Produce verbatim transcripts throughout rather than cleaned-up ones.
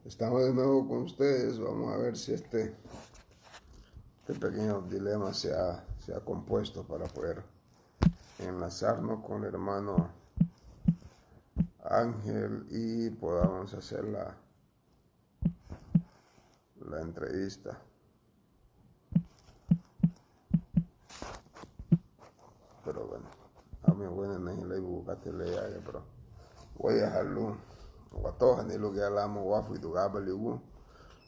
Estamos de nuevo con ustedes. Vamos a ver si este, este pequeño dilema se ha, se ha compuesto para poder enlazarnos con el hermano Ángel y podamos hacer la, la entrevista. Pero bueno, ami wena na hilei bu katei le ya, pero waya halu, watohani lun ya lama wafuidu gabali gu,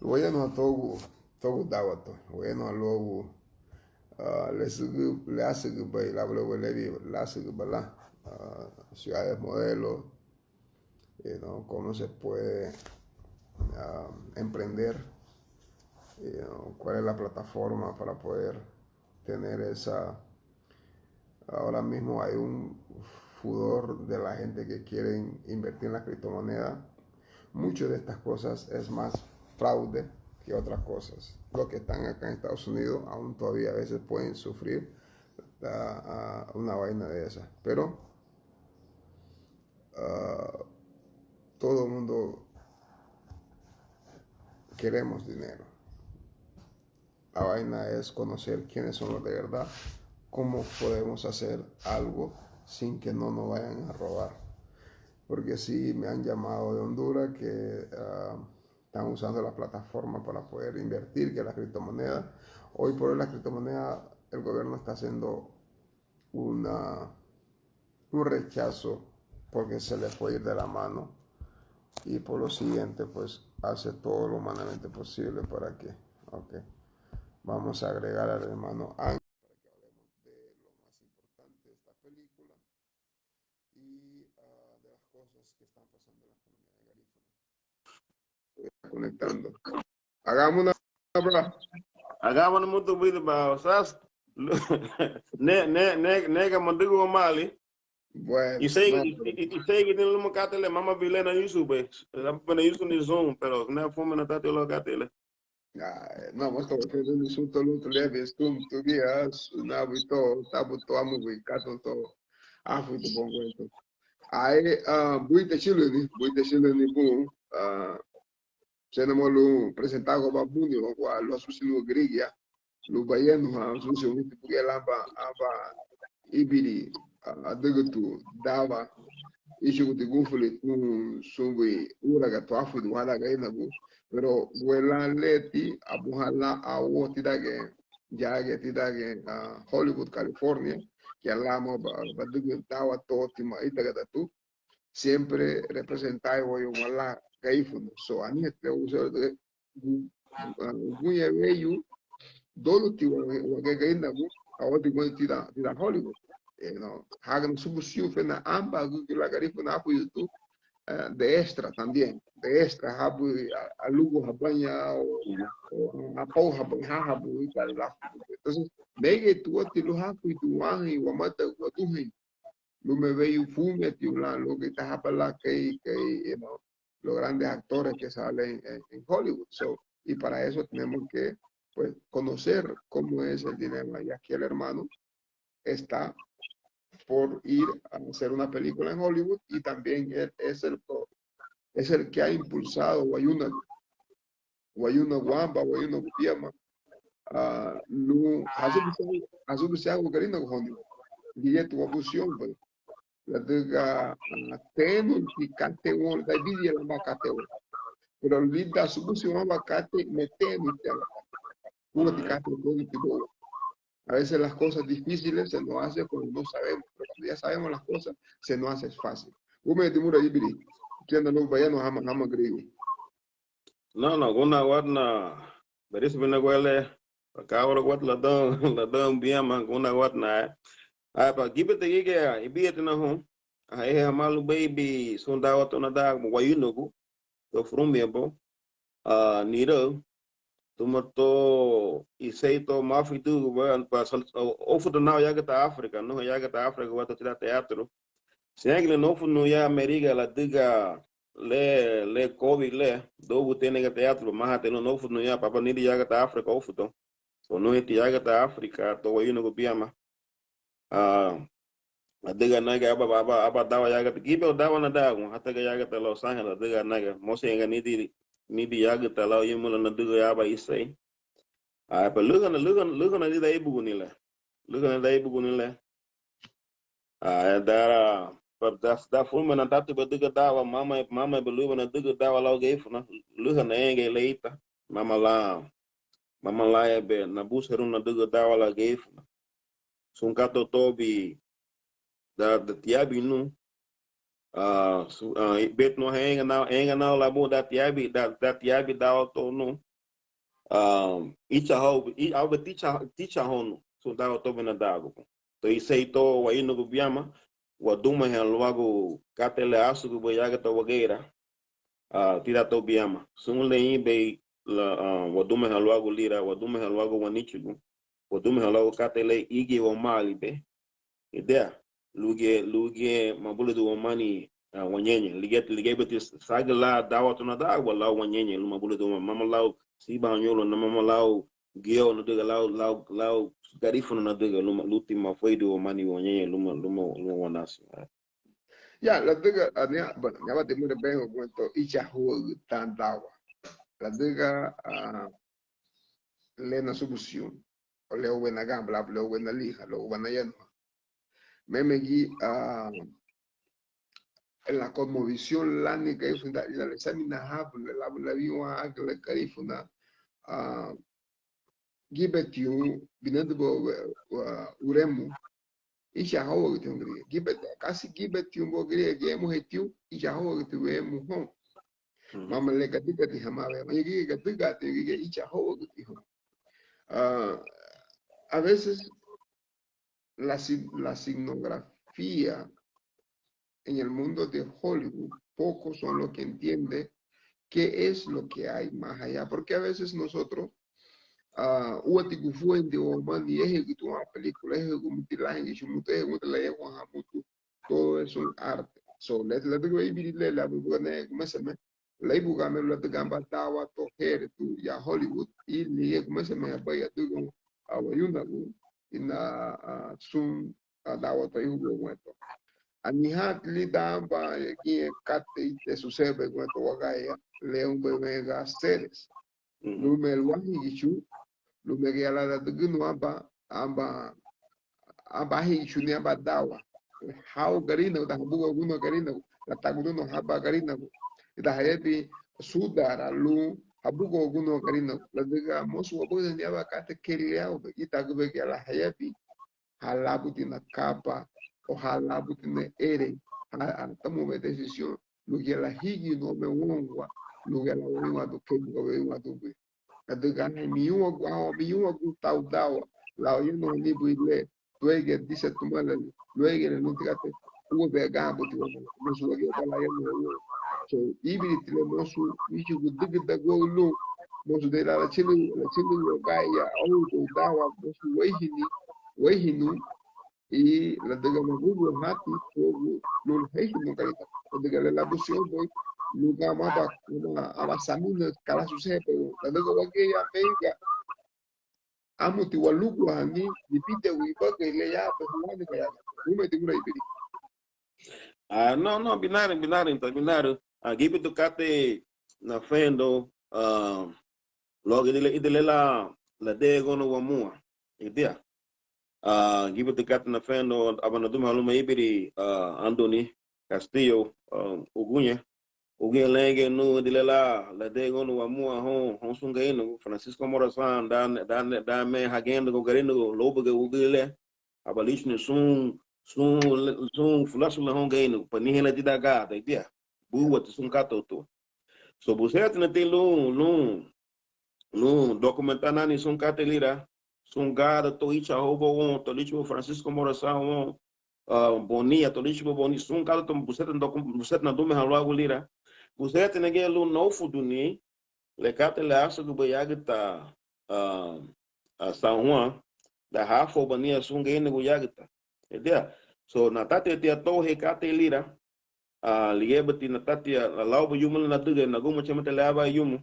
waya no togu, togu dawato, waya no luagu, ah, le sügü, le asügübei, laba luagu lebi, le asügüba la, ah, ciudades modelo, you know, cómo se puede, ah, emprender, you know, cuál es la plataforma para poder tener esa. Ahora mismo hay un furor de la gente que quieren invertir en la criptomoneda. Muchas de estas cosas es más fraude que otras cosas. Los que están acá en Estados Unidos aún todavía a veces pueden sufrir, ah, ah, una vaina de esa. Pero ah, todo el mundo queremos dinero. La vaina es conocer quiénes son los de verdad, cómo podemos hacer algo sin que no nos vayan a robar. Porque sí me han llamado de Honduras que, ah, están usando la plataforma para poder invertir, que la criptomoneda. Hoy por hoy la criptomoneda, el gobierno está haciendo una, un rechazo porque se le fue ir de la mano y por lo siguiente, pues, hace todo lo humanamente posible para que, ok, vamos a agregar al hermano Ángel para que hablemos de lo más importante de esta película y, ah, de las cosas que están pasando en la comunidad garífuna. Conectando. Hagámosla, bro. Hagámosla mutu buidu ba, sas. Ne, ne, ne, nega mandugu mali. Bueno, isei, no, i, i, isei gini luma katei le, mama bile na yusu be. La pena yusu ni Zoom, pero na fuma na tati lo katei le. Ah, no, vamos a hacer un asunto lo otro día, ves tú, tú días, na buito, tabu to amu bui kato to. Afu to bongo esto. Ai, ah, buita chileni, buita chileni bu, ah, Sena mo lun presentagua ba buni, wa lun asusi lun gürigia, lun bayanuha, asusi lun bugia laba, aba ibiri, a, adügütu, daba, ichuguti gunfuli, tun, sunbui, uraga, tuafu, duhada, gainagu, pero, guela leti, abuha la, awo, tidage, yage, tidage, a, Hollywood, California, kia lama, ba, badügü, dawa, to, tima, idagada, tu, siempre representai wayumala garífuna. So, anihati le uguñe weyu, doluti wagía Garinagu, awati guñe tidan, tidan Hollywood. Eh, no, hagana subusiu fena amba gula garífuna afu yutu, eh, de extra también, de extra, habu, a, alugu habaña, o, o apau habaña, habu, y tal, la. Entonces, nege tuati lu hafu yutu wahi, wamata, waduhi. Lun meweyu furumiñeti lan lun giñe tahaba lan kei, kei, you know, los grandes actores que salen en, en Hollywood. So, y para eso tenemos que, pues, conocer cómo es el dilema. Y aquí el hermano está por ir a hacer una película en Hollywood y también él es el, pro- es el que ha impulsado Wayuunagu, Wayuunagu amba, Wayuunagu biama, ah, lun hasubusi, hasubusi hagu Garinagu houniwa. Ligía tua busión, pues. Ladüga, ah, tenunti katei woun, lidan ibidiñe lan katei woun. Pero lidan subusi woun aban katei, metenunti aban katei. Úati katei, tenunti woun. A veces las cosas difíciles se nos hacen cuando no sabemos, pero cuando ya sabemos las cosas, se nos hace fácil. Ume dimura ibiri, tienda no vayano hama, hama griego. No, no, guna watna, berisubina guele, pakabra wat ladon, ladon biama, guna watna, eh. Ah, pa gibete gige, ibiete na hon. Ah, eh, hamalu baby, sunda wato na da, wayuunagu, to furumiñebei, ah, nirau, tuma to, isei to mafi du, ba, ba, sal-, o, ofuda nau yagüta África, no, yagüta África, guata tira teatro. Siñagili nofunu ya Meriga ladüga le, le covid le, dogu tenege teatro, mahate no nofunu ya, papa niri yagüta África ofudo. Onuheti yagüta África, to wayuunagu biama. Ah, adüga nage aba, aba, aba dawa yagüta, gibe dawa na dagun, hataga yagüta Los Ángeles, adüga nage, mosi enga nidiri, midin yagüta lau yumula nadügün aban iseri. Ah, pero lügüna, lügüna, lügüna lidan éibuguni le. Lügüna lidan éibuguni le. Ah, dara, pa-, da, da furumie natatiba dügü dawa, mama, mama be luiba nadügü dawa lau Garifuna. Lügüna eñein le ita. Mama lan, mama lan yebe nabuserun nadügü dawa lau Garifuna. Sun katei tobi, da, da tiabin nun. Ah, su, ah, bet no henga na, henga na labu da tiabin, da, da tiabin dawa to nun. Ah, icha hau, i, aube ticha, ticha honu, su dawa to bina dagu. To iseri to wa inugu biama, wa duma hen luagu katei le asugu ba yagüta wageira. Ah, tira to biama. Sun le inbei la, ah, wa duma hen luagu lira, wa duma hen luagu wanichugu, wa duma hen luagu katei le igi wamalibe. Idea, lugie, lugie mabulidun wamani, ah, wañeñe. Ligie, ligie beti sagü la dawa tuna dawa lau wañeñe, luma mabulidun wamani. Mama lau siba hañulu, na mama lau gio nadüga, lau, lau, lau Garifuna nadüga, luma, luti mafueidun wamani wañeñe, luma, luma, luma wanasi. Ya, ladüga, ah, nia, bueno, nia ba dimure ben, guento, icha huagu tan dawa. Ladüga, ah, le nasubusiun. O le uwe naganbula, le uwe naliha, le uwe nayanuha. Meme gi, ah, la cosmovisión lani Garifuna, la, la, la, la, la, la, Garifuna, ah, gíbetiñu, binadu bo, ah, uremu, icha hawagüti hungría. Gíbeti, casi gíbetiñu bo güría, gemu hetiñu, icha hawagüti wemu hon. Mama le gadügati hama wemu, yegi gadügati, yegi icha hawagüti hon. Ah, a veces la, si-, la signografía en el mundo de Hollywood, pocos son los que entienden qué es lo que hay más allá. Porque a veces nosotros, ah, úati gufuendi wamani, éhegüti wama película, éhegumuti láheingichu mutu, éhegumuti layehuahan mutu, todo es un arte. So, le, le digo, ibiri le, la, la, la, la, la, la, Leibuga me ladüga aban dawa to héretu ya Hollywood, i ligía gumese me abei adügoun awayunagu, ina, ah, sun, ah, dawa to ihuguaguento. Anihán lidan aban giñe katei te susebe guento wagía, le umbe wenga seres. Lun me luahigichu, lun me gayara ladügünu aban, aban, aban ahigichuni aban dawa. Hau Garinagu, dan habugawagunua Garinagu, latagurunu haba Garinagu. Dan hayabin sudara lun habugawagunua Garinagu. Ladüga mosu wabagari aban katei kei le aubei, ítagubei gayara hayabin. Ha labutina kaba, o ha labutina erei, ha, ha toma decisión, lun gayara higirun me woungua, lun gayara wariñagun kei buga wariñagun bui. Ladüga anhein miñuagu, ah, miñuagun tau dawa, lau yanuhani bui le, tuéigiñe dise tumalali, luéigiñe le nunti katei, ua be agabuti wamala, mosu wagía ba lau yanuhani. So, íbiriti le mosu, íchugun dügüdaguaü lun, mosu de la lachülü, lachülü wagía, au, dawa, mosu, weihini, weihinu, i ladüga magugurahati tuagu lun heihinu Garinagu. Ladüga le labusiónbei lun gama aban, aban, aban samina ka lan susebei, ladüga wagía ya meiga, amuti walugurahani, libidiñe ibagari le yabei, huani gayara, hume dimura ibiri. Ah, no, no, binarün, binarün, ta binarün. Ah, gíbeti katei nafendun, ah, luagu ida liña, ida liña lan ladügünu wamúa. Idia. Ah, gíbeti katei nafendun, aba nadimureha luma íbiri, ah, Andoni Castillo, ah, uguñe. Uguñe lengia nun ida liña lan ladügünu wamúa houn, houn sun Garinagu, Francisco Morazán, dan, dan, dan me hagendagun Garinagu, lóubagiñe wügüri le. Aba líchuguni sun, sun, sun fulasu lan houn Garinagu, anihein lan tidan gada, idia. Búati sun katei to. So, busentina ti lun, lun, lun documentar nani sun katei lira, sun gada to icha hoba woun, to líchuba Francisco Morazán woun, ah, Bonilla, to líchuba Bonilla, sun gada to busentina docu-, busentina nadimureha luagu lira. Busentina giñe lun narufuduni, le katei le ásügübei yágüta, ah, ah, San Juan, dan háfouba niña sun Garinagu yágüta. Idia. So, natatiña tia to hei katei lira, ah, ligíabati natatiña, ah, lauba yumu le nadügei, nagumuchaditi le aban yumu.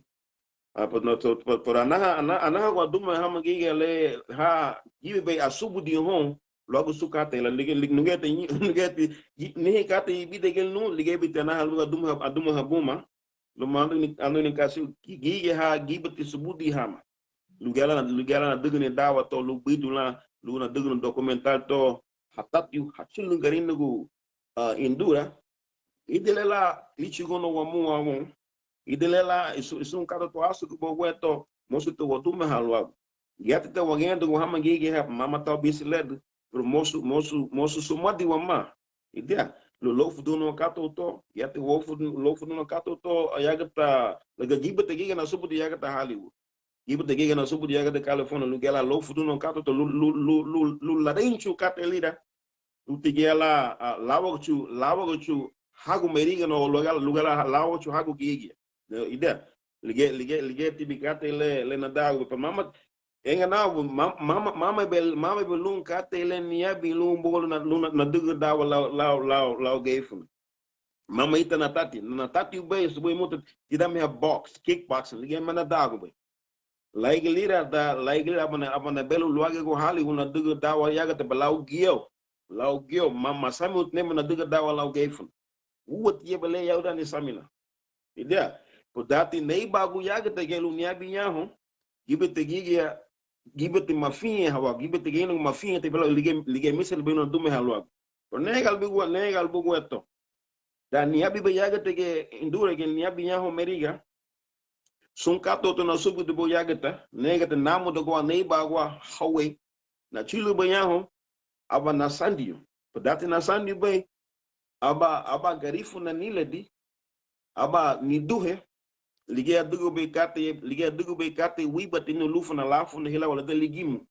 Ah, pero, no, so, pero, pero anaha, ana-, anaha gua duma hama gigia le, ha, gibibei asubudi houn, luagu sun katei, la, ligi-, ligi-, nugeti, nugeti, gi-, nihi katei ibidiñe giñe nun, ligíabati anaha lun aduma, aduma habuma, luma anduni, anduni kasi, gi-, gigia ha, gíbeti subudi hama. Lugía lan, lugía lan nadügüni dawa to, lun buidu lan, lun nadügüni documental to, hatatiu, hachülün Garínagu, ah, indura. Ida liña lan líchugunu wamúawoun, ida liña lan sun, sun katei to ásügüba guentó, mosu to wadimurehan luagu. Giati ta wageindagua hama gigia ha, mama tau bisi ledü, pero mosu, mosu, mosu sumadi wamá. Idia, lun lóufudunu katei to, giati lóufudunu, lóufudunu katei to, yagüta, ladüga gíbeti gigia nasubudiña yagüta Hollywood. Gíbeti gigia nasubudiña yagüta California, lugía lan lóufudunu katei to, lun, lun, lun, lun, lun lareinchun katei lira, lun tigía lan, ah, láwaguchu, láwaguchu hagu Meriga no, lugía, lugía lan láwaguchu hagu gigia. Idia, ligía, ligía, ligía tibi katei le, le nadaagu, pero mama, enga nau, ma-, mama, mama be, mama be lun katei le niabin lun buga lun na-, lun na-, nadügün dawa lau, lau, lau, lau Garifuna. Mama ita natati, natati ubei, subudi mutu, tidan meha box, kickboxing, ligía ma nadaagu bei. Laigi lira da, laigi lira aba na, aba nabelun luagu Hollywood nadügün dawa yagüta ba lau giau, lau giau, ma, masamirutina ba nadügün dawa lau Garifuna. Úati yebe le yaudani samina. Idia, pues dati neibagu yagüta giñe lun niabin ñahoun, gíbeti gigia, gíbeti mafiñe hawa, gíbeti giñe mafiñe te bela, ligía, ligía míseli binu nadimurehan luagu. Pero nege albugu, nege albugu eto. Dan niabin ba yagüta giñe indura giñe niabin ñahoun Meriga, sun katei to nasubudibu yagüta, nege te namudagua, neibagua hawéi, nachülüba ñahoun, aba nasandiñu. Pues dati nasandiñu bei, aba, aba Garifuna niladi, aba niduhe, ligía adügübei katei, ligía adügübei katei wíbati nun lufuna lafuna hila wala de ligimu.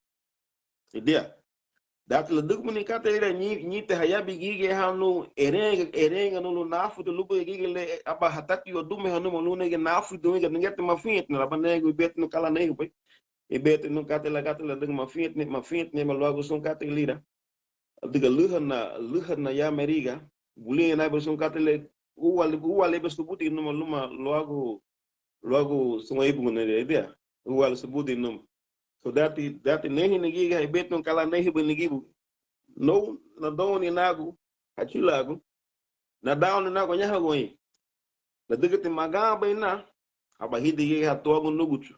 Idia. Dati ladügübuni katei lira ñi-, ñiti hayabin gigia ha nun, eren-, erenganu lun nafutu lubei gigia le, aba hatatiu adimureha numa lun nege nafutu gigia, nege te mafiñetina, aba nege ibeti nun ka lan neihubei. Ibeti nun katei la katei ladügün mafiñetina, mafiñetina ba luagu sun katei lira. Adüga lühana, lühana ya Meriga, buliña nabei sun katei le, úaali, úaali yebe subudi numa luma luagu, luagu sun éibuguna idia, úaali subudi numa. So dati, dati neihini gigia, ibeti nun ka lan neihubei nigibu. Nou, nadauni nagu, hachülaagu, nadauni nagu añaha guñi. Ladügati maganbei nan, aba hidin giñe ha tuagu núguchu.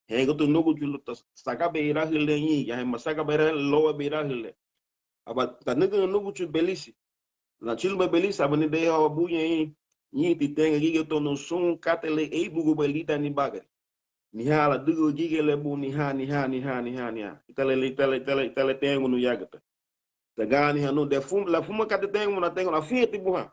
Hengutu núguchu lun ta sagabei irahü le ñein, anhein masagabei irahü le, lóuwabei irahü le. Aba tanügüni núguchu Belisi. Nachülüba Belisi, aba nideiha wabuñe ñein, ñeinti tenga giñe to nun sun katei le éibugubei lidan nibagari. Nihán ladügün giñe le bun, nihán, nihán, nihán, nihán, nihán. Ítara le, ítara le, ítara le, ítara le tengunu yagüta. Taganihanu, de fum-, lafuma katei tengunu, tengunu, afiñetibu ha.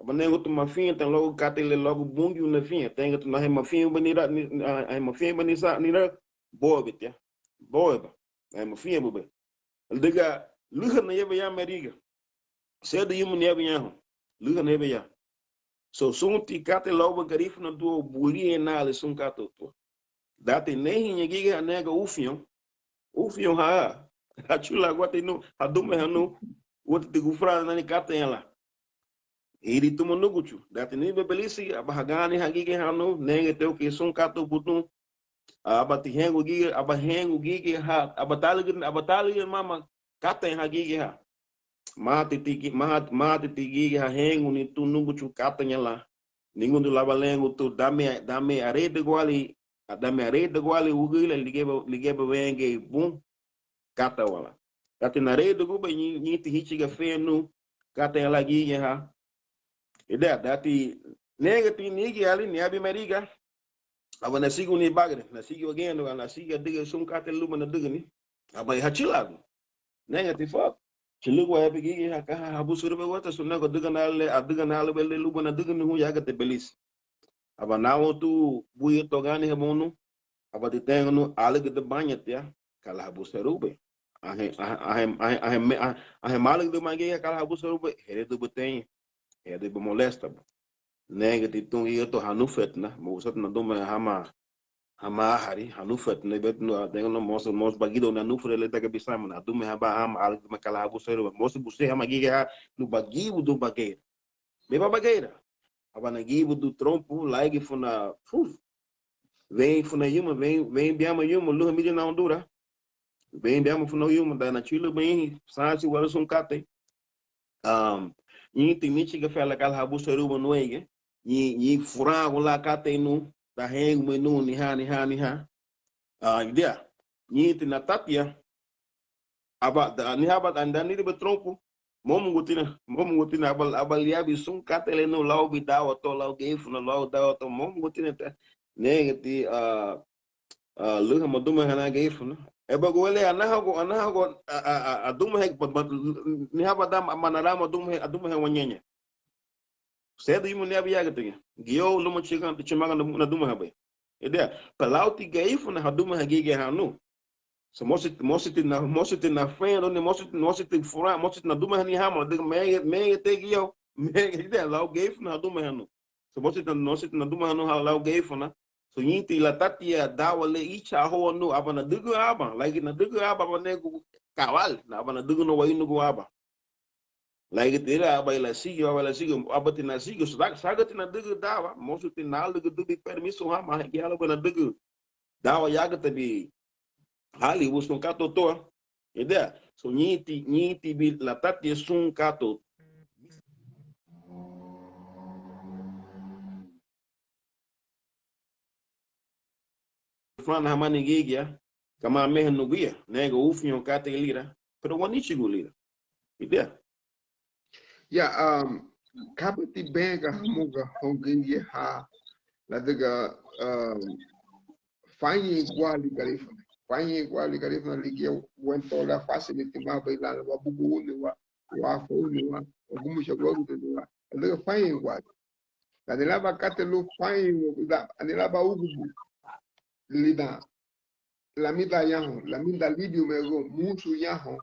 Aba nengütu mafiñeti luagu katei le luagu Bungiu nafiñe. Tengütu anhein mafiñebei nira, ni-, anhein mafiñebei nisa, nira, bóuwebutia. Bóuweba. Anhein mafiñebubei. Ladüga lühana yebe ya Meriga. Sedu yumu niabin ñahoun. Lühana yebe ya. So, sunti katei lau ba Garifuna dua buliñe naali sun katei tua. Dati neihiña giñe ha nege ufiñoun. Ufiñoun ha. Hachülaaguati nun, hadimureha nun. Úati ti gufuranda nani katei ña lan. Iri tuma núguchu. Dati nibe Belisi, aba hagani ha giñe ha nun, nege teu ki sun katei budun. Aba ti hengu giñe, aba hengu giñe ha, aba tálügün, aba tálügün mama katei ha giñe ha. Máhati ti gi-, máhati, máhati ti giñe ha henguni tun núguchu katei ña lan. Ningundun laba lengu tun danme, danme areidaguaali, danme areidaguaali wügüri le ligíaba, ligíaba wengei bun kata wala. Dati nareidagubei ñi-, ñeinti híchiga feñu nun katei ña lan giñe ha. Ida, dati négati nigiali niabin Meriga. Aba nasigiruni ibagari, nasigirun giñe, nasigi adüga sun katei lubá nadügüni. Aba hachülaagun. Négati fo. Chülügua yebe giñe ha ka habusenrubei guentó, sun nege adüga naali, adüga naali bele lubá nadügüni hun yágüta Belisi. Aba nawoun tun buidu to ganiha bonu. Aba ti tengunu álügüdabaña tia ka lan habusenrubei. Anhein, anhein, anhein, anhein, anhein, anhein málügüdübaña giñe ka lan habusenrubei, heredubei teña, heredubei molestabu. Négati tun giñe to hanufetina, mosu ti nadimureha hama, hama áhari, hanufetina, ibeti nun, tengunu mosu, mosu bagidoun anufure le daga bisamina, nadimureha ba hama, álügüdübaña ka lan habusenrubei, mosu busén hama giñe ha, lun bagiribudun bageira. Meba bageira. Aba nagiribudun trompu, laigi funa, puf. Wein funa yuma, wein, wein biama yuma, lun hamidin na Undura. Wein biama funa yuma, dan nachülüba ñeinhin, sansi wara sun katei. Am, ñeinti míchiga fe la ka lan habusenrubei nuéigiñe. ñein, ñein furaagun lan katei nun, dan héngume nun, nihán, nihán, nihán. Ah, idea, ñeinti natatia, aba, da, nihán aba, dan, dan níribe trompu, mómugutina, mómugutina, aba, aba liabin sun katei le nun, lau bidawa to, lau geifuna, lau dawa to, mómugutina ta, négeti, ah, ah, lüha madumehana geifuna. Eba guele, anahagu, anahagu, ah, ah, ah, adumehe, ba, ba, nihán aba dan, manarama adumehe, adumehe wañeñe. Sedu imu niabi yagütügiñe. Giyou luma chigan, chimaga na, nadumehabei. Idea, pa lauti geifuna hadumeha gigia hanu. So, mositi, mositi na, mositi na feno, ni mositi, mositi fura, mositi nadumehani hama, diga mege, mege te giyou, mege, idea, lau geifuna hadumeha nu. So, mositi, mositi nadumehanu ha lau geifuna. So, ñeinti latatia dawa le icha hoa nu, aba nadügün aban, laigi nadügün aban, aba negu kawali, na aba nadügün nu wainugu aban. Laigiti ira, aba ila sigiu, aba ila sigiu, aba tina sigiu, sa-, sagü tina dügü dawa, mosu tina alügü dügü permiso hama, hegi alügü na dügü dawa yagütabi hali, wusun katotoa, idea, so ñiti, ñiti bi latati sun kato. Furana hamani gigia, kama meha nuguya, nega ufiño kate lira, pero wanichigu lira. Idea. Ya, um, kabati bega hamuga hongingi ha, ladüga, um, fañi guali Garifuna. Fañi guali Garifuna ligia wento la facility ma bai la wabugu uni wa, wa fo uni wa, wa gumucha guagu uni wa. Ladüga fañi guali. Anilaba kate lu fañi, anilaba ugubu. Lidan lamidan yahoun, lamidan libiu mego, musu yahoun,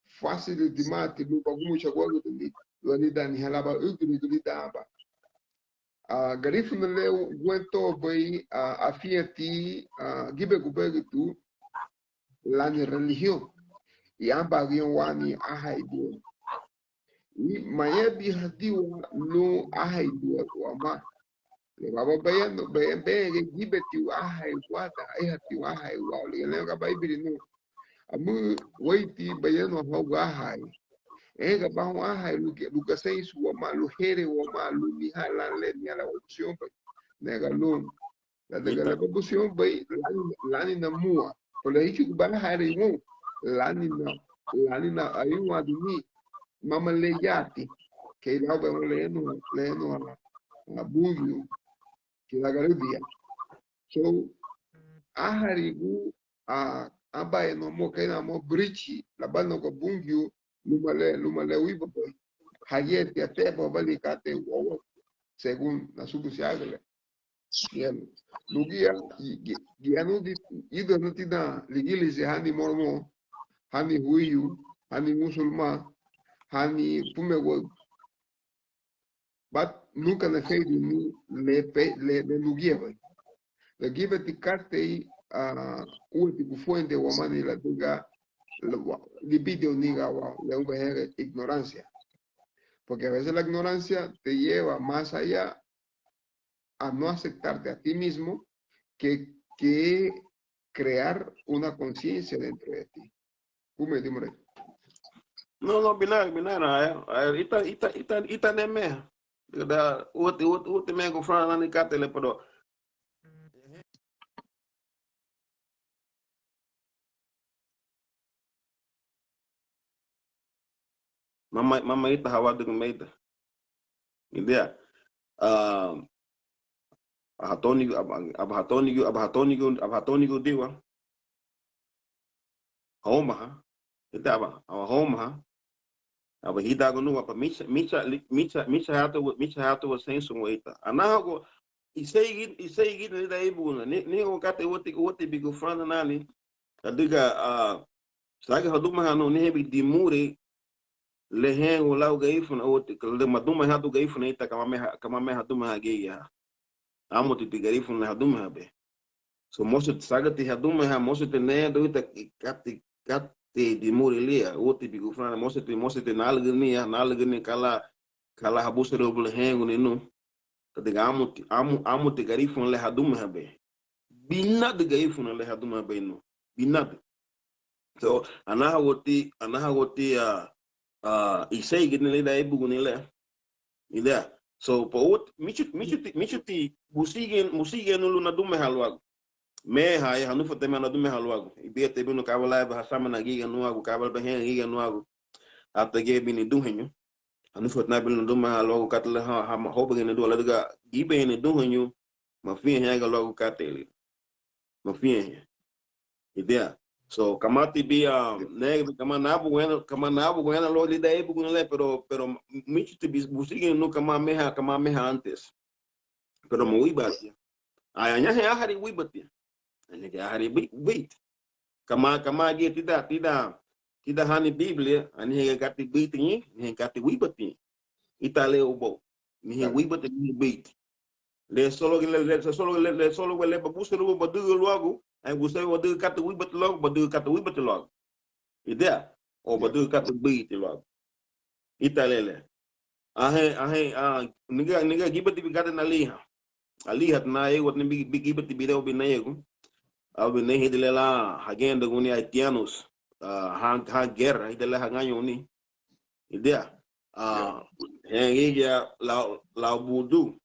facility mati lun bagumuchaguagüdüni, lun lidan nihalaba ügürügü lidan aban. Ah, Garifuna le guentobei, ah, afiñeti, ah, gíbegubegütu, lani religión. Y ábangiñoun wani áhaydiwa. Y mayabihadiwa lun áhaydiwa wamá. Le baba bayanu, be-, bege gíbetiwa áhay wada, éihatiwa áhay wau. Le gaba íbiri nun. Amü weiti bayanu hau áhay. Éga bahun áhay lun ge-, lun gaseinsu wamá, lun here wamá, lun nihán lan le, nihán lan wabusión bai. Nega lun. Ladüga le babusión bai lánina, lánina múa. Pero le íchuguba áhayri woun. Lánina, lánina ayúaduni. Mama le yati. Kei lau bai leenu, leenu a, a Bungiu. Kei lagarüdia. So, áharigu, a, abaña numo, kei namo burichi, labaña numo Bungiu, luma le, luma le wibabei. Hagía ti ateba bali kate wawa. Según nasubusi agüle. Bien. Lugía, gi-, gi-, gianu di, ida nati dan, ligilisi, hani mormon, hani huiyu, hani musulmán, hani pumegua. But nunca nefeidi ni le pe-, le, le lugía bai. Le gíbeti katei, ah, úati gufuende wamani ladüga, le wa-, libidiñu niga wa, le uba hege ignorancia. Porque a veces la ignorancia te lleva más allá a no aceptarte a ti mismo que, que crear una conciencia dentro de ti. Kume dimurei. No, no, bina, bina, na, eh, eh, ita, ita, ita, ita ne meha. Da, uti, uti, uti me go fran nani katei le, pero Mama, mama ita hawadügü meita. Idea. Ah, abahatonigu, aba-, abahatonigu, abahatonigu, abahatonigu diwa. Homaha. Ita aba, aba homaha. Aba hidagu nuwa pa micha, micha, li-, micha, micha hatu, micha hatu wa sensu wa ita. Anahagu, isei gi-, isei gi nida ibuna. Ni, ni wakati wati, wati bigu frana nani. Kadiga, ah, sagi hadumaha no, ni hebi dimuri, le hengu lau gaifuna, wati, kadiga madumaha hatu gaifuna ita, kama meha, kama meha hadumaha geiya. Amuti ti Garifuna hadumehabe. So, mosu sagüti hadumeha, mosu ti nedu ita, kati, kati dimuri lia, uti bigu frana, mosu ti, mosu ti nalügünia, nalügünia kala, kala habuseru bule hengu ninu. Kati amuti, amu, amuti Garifuna le hadumehabe. Binadi Garifuna le hadumehabe nu. Binadi. So, anaha wati, anaha wati, ah, ah, isei gini le da ibuguni le. Idea. So pa út, míchuti, míchuti, míchuti busigenu, busigenu lun nadimurehan luagu. Meha ya, harufuda meha nadimureha luagu. Ibidiñeti binu ka ba lan ba hasaminara giñe nuagu, ka ba lan ba hiña giñe nuagu. Hasta giñe binu niduheñu. Harufuda binu nadimureha luagu katei le ha, ha, hóubagiñe niduheñu, ladüga gíbeñe niduheñu, mafiñe hiñaga luagu katei le. Mafiñe hiña. Idia. So, kamati bia, ne, kama nabuguena, kama nabuguena luagu lidan éibuguna le, pero, pero míchuti bis-, busigenu kama meha, kama meha antes. Pero ma wíbatiña. Ay, añahein áhari wíbatiña. Añahein áhari wí-, wíbati. Kama, kama giñe tidan, tidan, tidan hani Biblia, anihein katei buiti ñein, anihein katei wíbati ñein. Ítara liña ubóu. Anihein wíbati, anihein buiti. Le solo, le, le, le solo, le, le solo, le badügün luagu, anhein busén badügün katei wíbati luagu, badügün katei wíbati luagu. Idia, o badügün katei buiti luagu. Ítara liña le. Anhein, anhein, ah, niga, niga gíbetibu katei naliihan. Aliihatina, éiguati bi, bi gíbeti video binayagun. Au binahidin le lan hageñundaguni haitianos, ah, ha, ha guerra, hidin le hagañouni. Idia, ah, hen gigia la, la budu,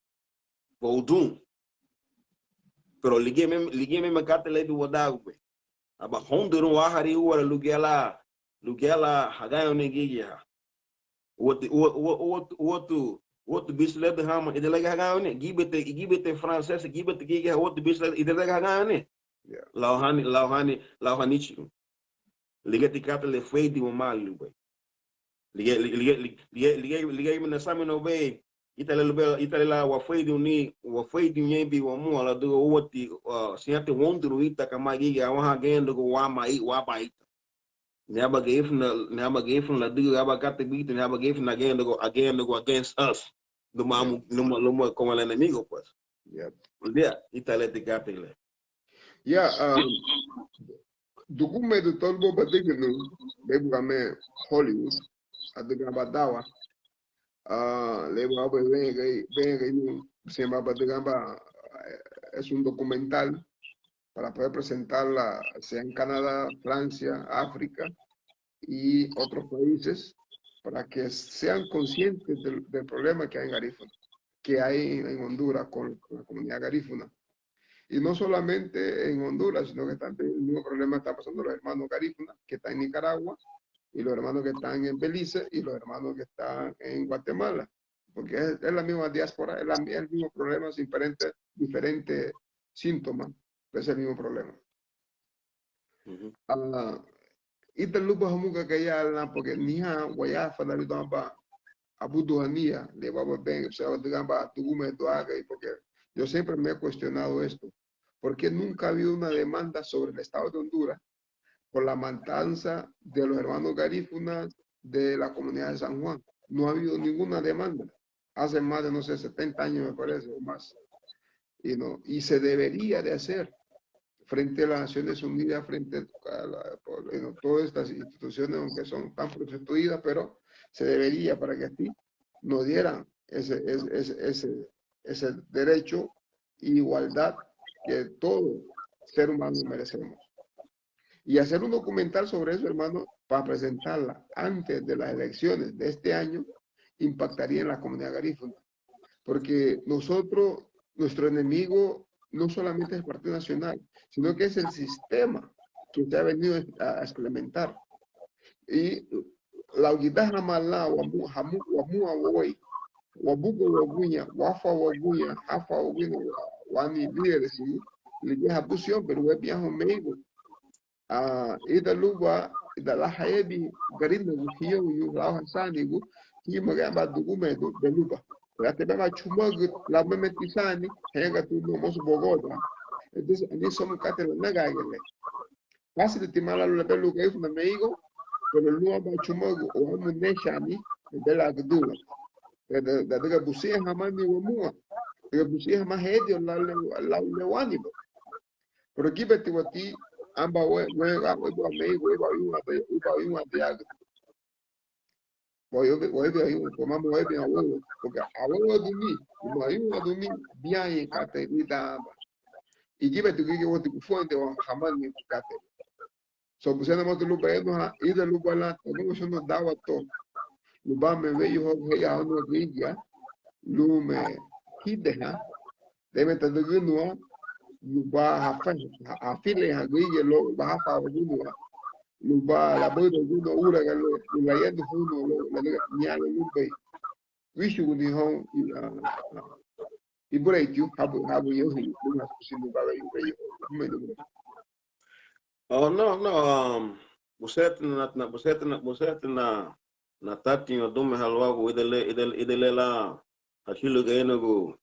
budu. Pero ligíame, ligíame katei le bi wadagubei. Aba hóundaragun áhari úara lun giñe lan, lun giñe lan hagañouni gigiaha. Úati, ua, ua, ua, uatu, uatu bisu le de hama, ida le hagañouni, gíbeti, gíbeti francés, gíbeti gigiaha, uatu bisu le, ida le hagañouni. Lau hani, lau hani, lau hanichigu. Ligíati katei le féridiwa mali lubéi. Ligía, ligía, ligía, ligía, ligía, ligía, ligía, nasaminarubei, ítara le lubéi, ítara le lan waféridiuni, waféridiu ñeinbei wamúa ladüga úati, ah, siñati wóundaragun ítara kamá gigia, awaha geñandagun wama, wama ítara. Ni aban Garifuna, ni aban Garifuna ladüga aban katei buiti, ni aban Garifuna ageñandagun, ageñandagun against us. Luma, luma, luma como el enemigo, pues. Ligía, ítara leti katei le. Ya, ah, dugumedu to lubou badügünün, buídugame Hollywood, adügaba dawa, ah, le baba bai, bai, bai, bai, se llama, badügaba, eh, es un documental para poder presentarla, sea en Canadá, Francia, África y otros países, para que sean conscientes del, del problema que hay en Garífuna, que hay en Honduras con la comunidad garífuna. Y no solamente en Honduras, sino que también el mismo problema está pasando los hermanos garífunas que están en Nicaragua y los hermanos que están en Belice y los hermanos que están en Guatemala, porque es, es la misma diáspora, es la, es el mismo problema, diferente, diferente síntoma, pero es el mismo problema. Ujú. Ah, ítara lubá hamuga gayara lan, porque niha wayarafadun lidoun aban abuduhaniña, le baba ben, o sea, adügaba dugumedu agei, porque yo siempre me he cuestionado esto. ¿Por qué nunca ha habido una demanda sobre el Estado de Honduras por la matanza de los hermanos garífunas de la comunidad de San Juan? No ha habido ninguna demanda. Hace más de, no sé, setenta años, me parece, o más. Y no, y se debería de hacer frente a las Naciones Unidas, frente a la, por, you know, todas estas instituciones, aunque son tan prostituidas, pero se debería para que así nos dieran ese, ese, ese, ese, ese derecho e igualdad que todo ser humano merecemos. Y hacer un documental sobre eso, hermano, para presentarla antes de las elecciones de este año, impactaría en la comunidad garífuna. Porque nosotros, nuestro enemigo no solamente es el Partido Nacional, sino que es el sistema que se ha venido a, a implementar. Y lau gidahama lan wamu-, hamu-, wamúa wawéi, wabuga waguña, wafa waguña, hafa waguña, wa-, wani líderes, ligía habusión, pero webiña houn méigo. Ah, ida luba, ida lan hayebi Garinagu hiñáruñu lau hasaanigu, hímagua aban dugumedu de luba. Latebema chumagü lau meme tisaani, héngatu no mosu bogoda. Entonces, ani somu katei le nagagele. Fácil ti mala lula belu garífuna méigo, pero lun aban chumagü o amu néchaani, bela gudula. Ladüga busén hamani wamúa, ladüga busén hama hédio lau le, lau le wánibu. Pero gíbetiwa ti aban we, we, we, we, méigo, we, we, we, we, wayubi, wayubi, wayubi, wamama wayubi, wayubi, porque wayubi, wayubi, biañe katei lidan aban. Igíbeti gígeti wati gufuende wa hamani katei. So, busén motu luba enuha, ida luba lan, tagumu sunu dawa to. Lubame weyu ho, heya hanu gigia. lun me hídehan, danme tadügǘniwa, lubá hafa-, ha-, hafileinhan gürigia luagu bahafaagúniwa, lubá labahüdagúniwa úraga le, lun layanuhóuniwa luagu ladüga ñalu lubéi wíchuguni houn, i-, a, a, ibureintiñu, habu, habu ñahuyu, lun hasubudirun bagañu, huméi lubéi. Oh, no, no, um, busentina, na, busentina, busentina natatiñu adimureha luagu ida le, ida, ida le lan hachülürün Garínagu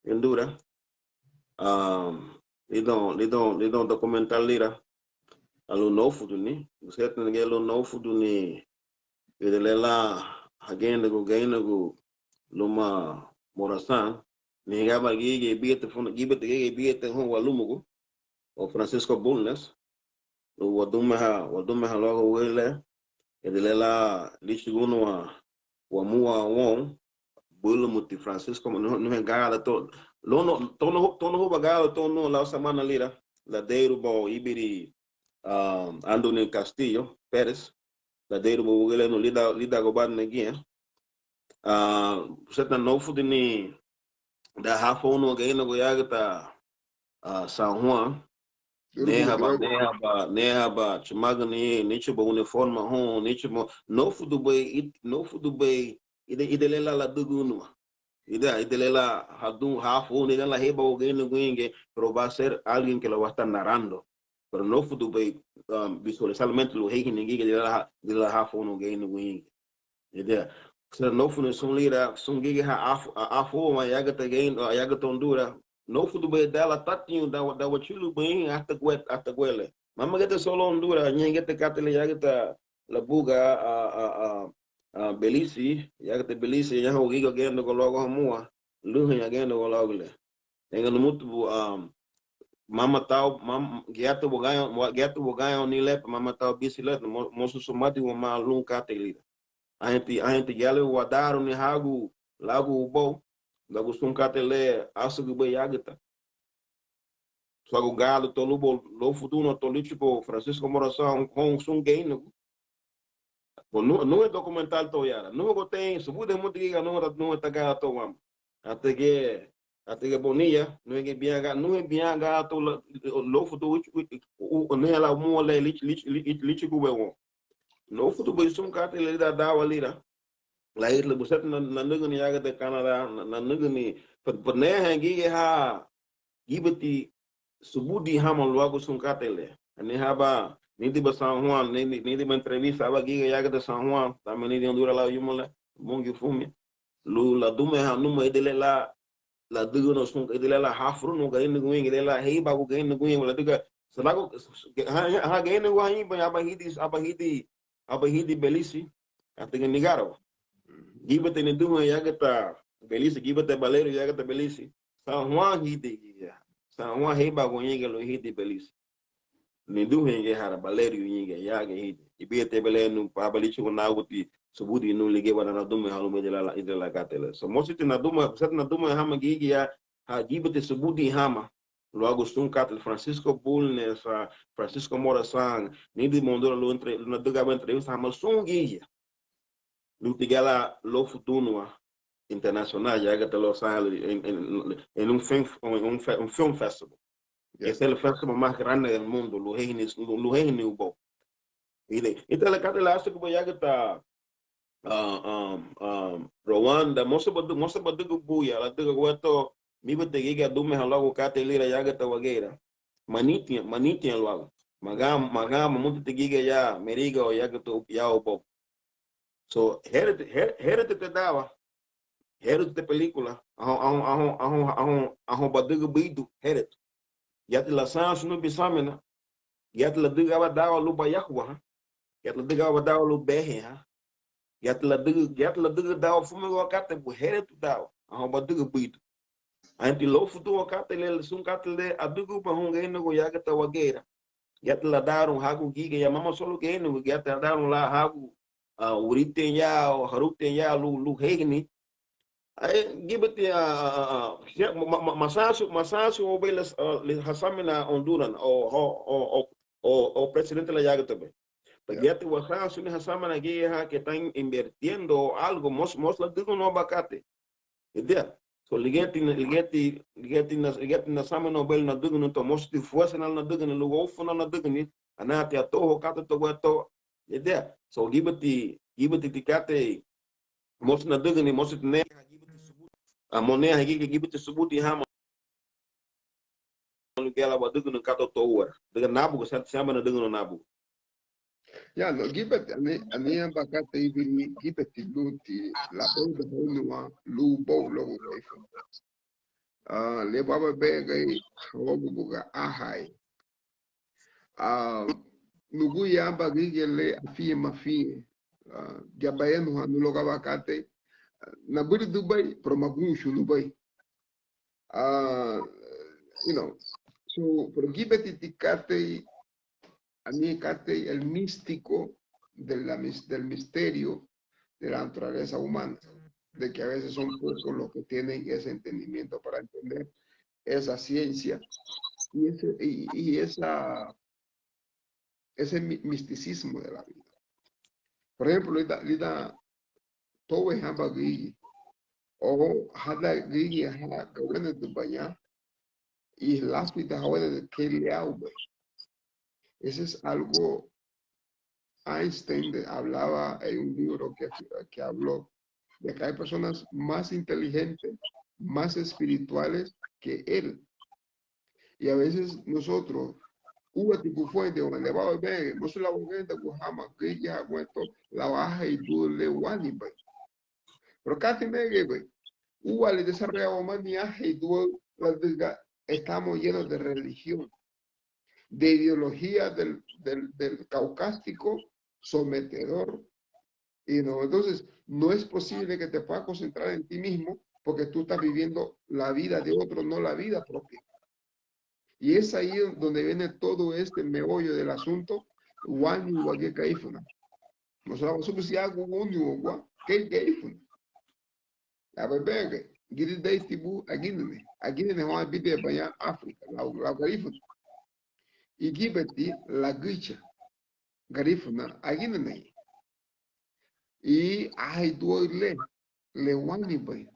Endura. Um, lidoun, lidoun, lidoun documental lira, a, lun noufuduni, busentina giñe lun noufuduni, ida le lan hageinagu, Garínagu luma Morazán, ni higabá giñe ibidiñeti funa, gíbeti giñe ibidiñeti houn walúmagu, o Francisco Bulnes, lun wadimureha, wadimureha luagu wügüri le, ida le lan líchugúniwa wamúa woun, bülümuti Francisco, nu-, nuhein gárada to, lun, to, to, to nuhuba gárada to nun lau samana lira, ladeiruba íbiri, ah, Andoni Castillo Pérez, ladeiruba wügüri le nun lidan, lidan gubadina giñe. Ah, busentina noufuduni dan háfounuwa Garínagu yágüta, ah, San Juan, néhaba, néhaba, néhaba chumagüni, níchuba uniforme houn, níchuba, noufudubei, i-, noufudubei, ida, ida le lan ladügǘniwa. Ida, ida le lan hadun, háfounuwa, ida le lan heibagu Garínagu ñéingiñe, pero va a ser alguien que lo va a estar narrando. Pero noufudubei, um, visualmente lun heihini giñe ida le lan, ida le lan háfounuwa Garínagu ñéingiñe. Ida, busentina noufuduni sun lira, sun giñe ha-, háf-, ha-, háfounuwa yágüta Garín-, yágüta Honduras. Noufudubei dan latatiñu, dan wa-, dan wachülürübei hasta guet-, hasta guetó le. Mama giñeti solo Honduras, ñein giñeti katei le yágüta Labuga, a, a, a, a, Belize, yágüta Belize, ñahoun giga Garínagu luagu hamúa, lühüña Garínagu luagu le. Ñeingiñe numutu bu, um, mama tau, mam-, giatu wagañoun, wa-, giatu wagañoun ni lepa, mama tau bisi le, mo-, mosu sumadi wamá lun katei lira. Ánheinti, ánheinti giñe le wadaaruni hagu, luagu ubóu, luagu sun katei le ásügübei yágüta. Suagu gárada to lubóu, lóufudúniwa to líchuboun Francisco Morazán houn sun Garínagu. Bo, nu-, nuhe documental to yara. Nuhe gotei, subudi hamuti giñe, nuhe ta-, nuhe tagara to wama. Átiri giñe, átiri giñe bonilla, nuhe giñe bián ga-, nuhe bián gárada to la-, lóufudu, u-, u-, u-, nuhe lan múa le lich-, lich-, lich-, líchugubei woun. Lóufudubei sun katei le lidan dawa lira. Lair le busenti na-, nanügüni yágüta Canadá, na-, nanügüni, pa-, pa-, neha giñe ha, gíbeti subudi hama luagu sun katei le. Ani haba, nidiba San Juan, nidi-, nidiba entrevista, aba giñe yágüta San Juan, tama nidi Honduras lau yuma le, Bungiu fumiñe. Lun ladimureha numa ida liña lan ladügünu sun, ida liña lan háfurunu Garínagu ñéingiñe, ida liña lan héibagu Garínagu ñéingiñe, ladüga, salagu, ha, ha, Garínagu ha ñeinbei, aban hidin, aban hidin, aban hidin Belize, átiri giñe Nicaragua. Gíbeti niduheñu yágüta Belize, gíbeti baleiriu yágüta Belize. San Juan hidin giñe. San Juan héibagu ñéingiñe lun hidin Belize. Niduheñu giñe hara baleiriu ñéingiñe, yágiñe hidin. Ibidiñeti belenu, pa aban líchugun náguti, subudi nun ligíaba nadimureha luma ida liña lan, ida liña lan katei le. So, mositi nadimureha, busenti nadimureha hama giñe, ha gíbeti subudi hama luagu sun katei le Francisco Bulnes, ah, Francisco Morazán, nidimureha Honduras lun entre-, lun nadügün aban entrevista hama sun giñe. Lunti giñe lan lóufudúniwa internacional, yágüta Los Angeles, en, en, en un film, un, un fe-, un film festival. Ya. Es el festival más grande del mundo, lun heihini, lun, lun heihini ubóu. Ida, ítara katei le ásügübei yágüta, ah, ah, ah, Rwanda, mosu badu-, mosu badügübuya, ladüga guentó, míbeti giñe adimureha luagu katei lira yágüta wageira. Manitiña, manitiña luagu. Maga-, magama, mutiti giñe ya Meriga o yágüta ya ubóu. So, héreti, hé-, héreti te dawa, héreti te pelíkula, anhoun, anhoun, anhoun badügübuidun, héreti. Giñeti lasansunu bisaminan, giñeti ladügün aban dawa lun bayahuahan, giñeti ladügün aban dawa lun behehan, giñeti ladügün, giñeti ladügün dawa fumigoun katei bun, héreti dawa, anhoun badügübuidun. Ánheinti lóufudúniwa katei le, sun katei le adügüba houn Garínagu yágüta wageira. Giñeti ladarun hagu giñe ya, mama solo Garínagu, giñeti ladarun lan hagu, ah, wuritiña ya, o harutiña ya, lun, lun heihini. Ai, gíbeti, ah, ah, ah, ah, ma-, ma-, ma-, masansu, masansu ubei le, ah, le hasaminan Honduras, o, o, o, o, o presidente lan yágütabei. Ya. Giñeti wasansuni hasaminan giñe ha que están invirtiendo algo, mos-, mosu ladügünu aban katei. Idia, so ligíati, ligíati, ligíati, ligíati nasaminabei lun nadügüni to, mósuti fuesana lun nadügüni, lun warufuda lun nadügüni, anaha tia to, katei to, guentó. Idia, so gíbeti, gíbeti ti katei, mósu nadügüni, mósuti ne, gíbeti subuti, amo ne, gíbeti subuti hama, gíbeti ladügüni katei to úara. Ladüga nábuga, siñá, siñá ba nadügüni nábuga. Ya, no, gíbeti, ani, ani aban katei íbiri, gíbeti lunti labeiba hóuniwa lun ubóu luagu Garifuna. Ah, le baba begei, hawagu buga ahai. Ah, nuguya aban gürigia le afiñe mafiñe. Ah, ya bayanuhanu luagu aban katei, ah, nabürüdübei, pero magúnchunubei. Ah, you know, so, pero gíbeti ti katei, ani katei el místico de la mis-, del misterio de la naturaleza humana, de que a veces son pocos los que tienen ese entendimiento para entender esa ciencia y ese, y, y esa, ese mi-, misticismo de la vida. Por ejemplo, lidan, lidan towe haba gürigia, o hadan gürigia ha gawenedübaña, y láfuridun haweneda kei le aubei. Eso es algo Einstein de-, hablaba en un libro que, que habló de que hay personas más inteligentes, más espirituales que él. Y a veces nosotros, úati gunfurendei, le baba begei, mosu lan wafurendeirun hama, gürigia ha guentó, lau aheidúa le wánibei. Pero katei mégeibei, úaali desarrollar wamani aheidúa ladüga estamos llenos de religión, de ideología del, del, del caucástico sometedor. Y no, entonces, no es posible que te puedas concentrar en ti mismo porque tú estás viviendo la vida de otro, no la vida propia. Y es ahí donde viene todo este meollo del asunto. Wani wagía Garifuna. Mosu lan wasubudiragua wani wagía kei Garifuna. Aba begei, gídidei tibu aginene. Aginene houn ibidiñebaña África, lau, lau Garifuna. Igíbeti lagücha Garifuna aginene. Y aheidúa le, le wánibei.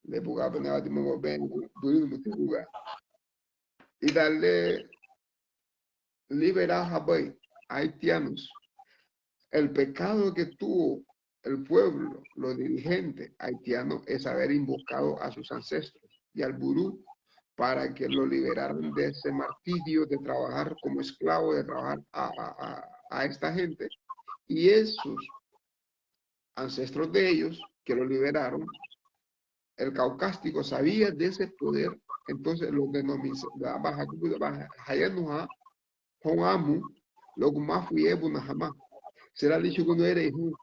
Le buga bene adi momo ben, buri muti buga. Ida le liberar habei haitianos. El pecado que tuvo el pueblo, los dirigentes haitianos, es haber invocado a sus ancestros y al vudú para que lo liberaran de ese martirio de trabajar como esclavo, de trabajar a, a, a, a esta gente. Y esos ancestros de ellos que lo liberaron, el caucástico sabía de ese poder, entonces lo denominó, hayanuha houn amu luagu máfiabuna hamá. Será líchugun erei houn.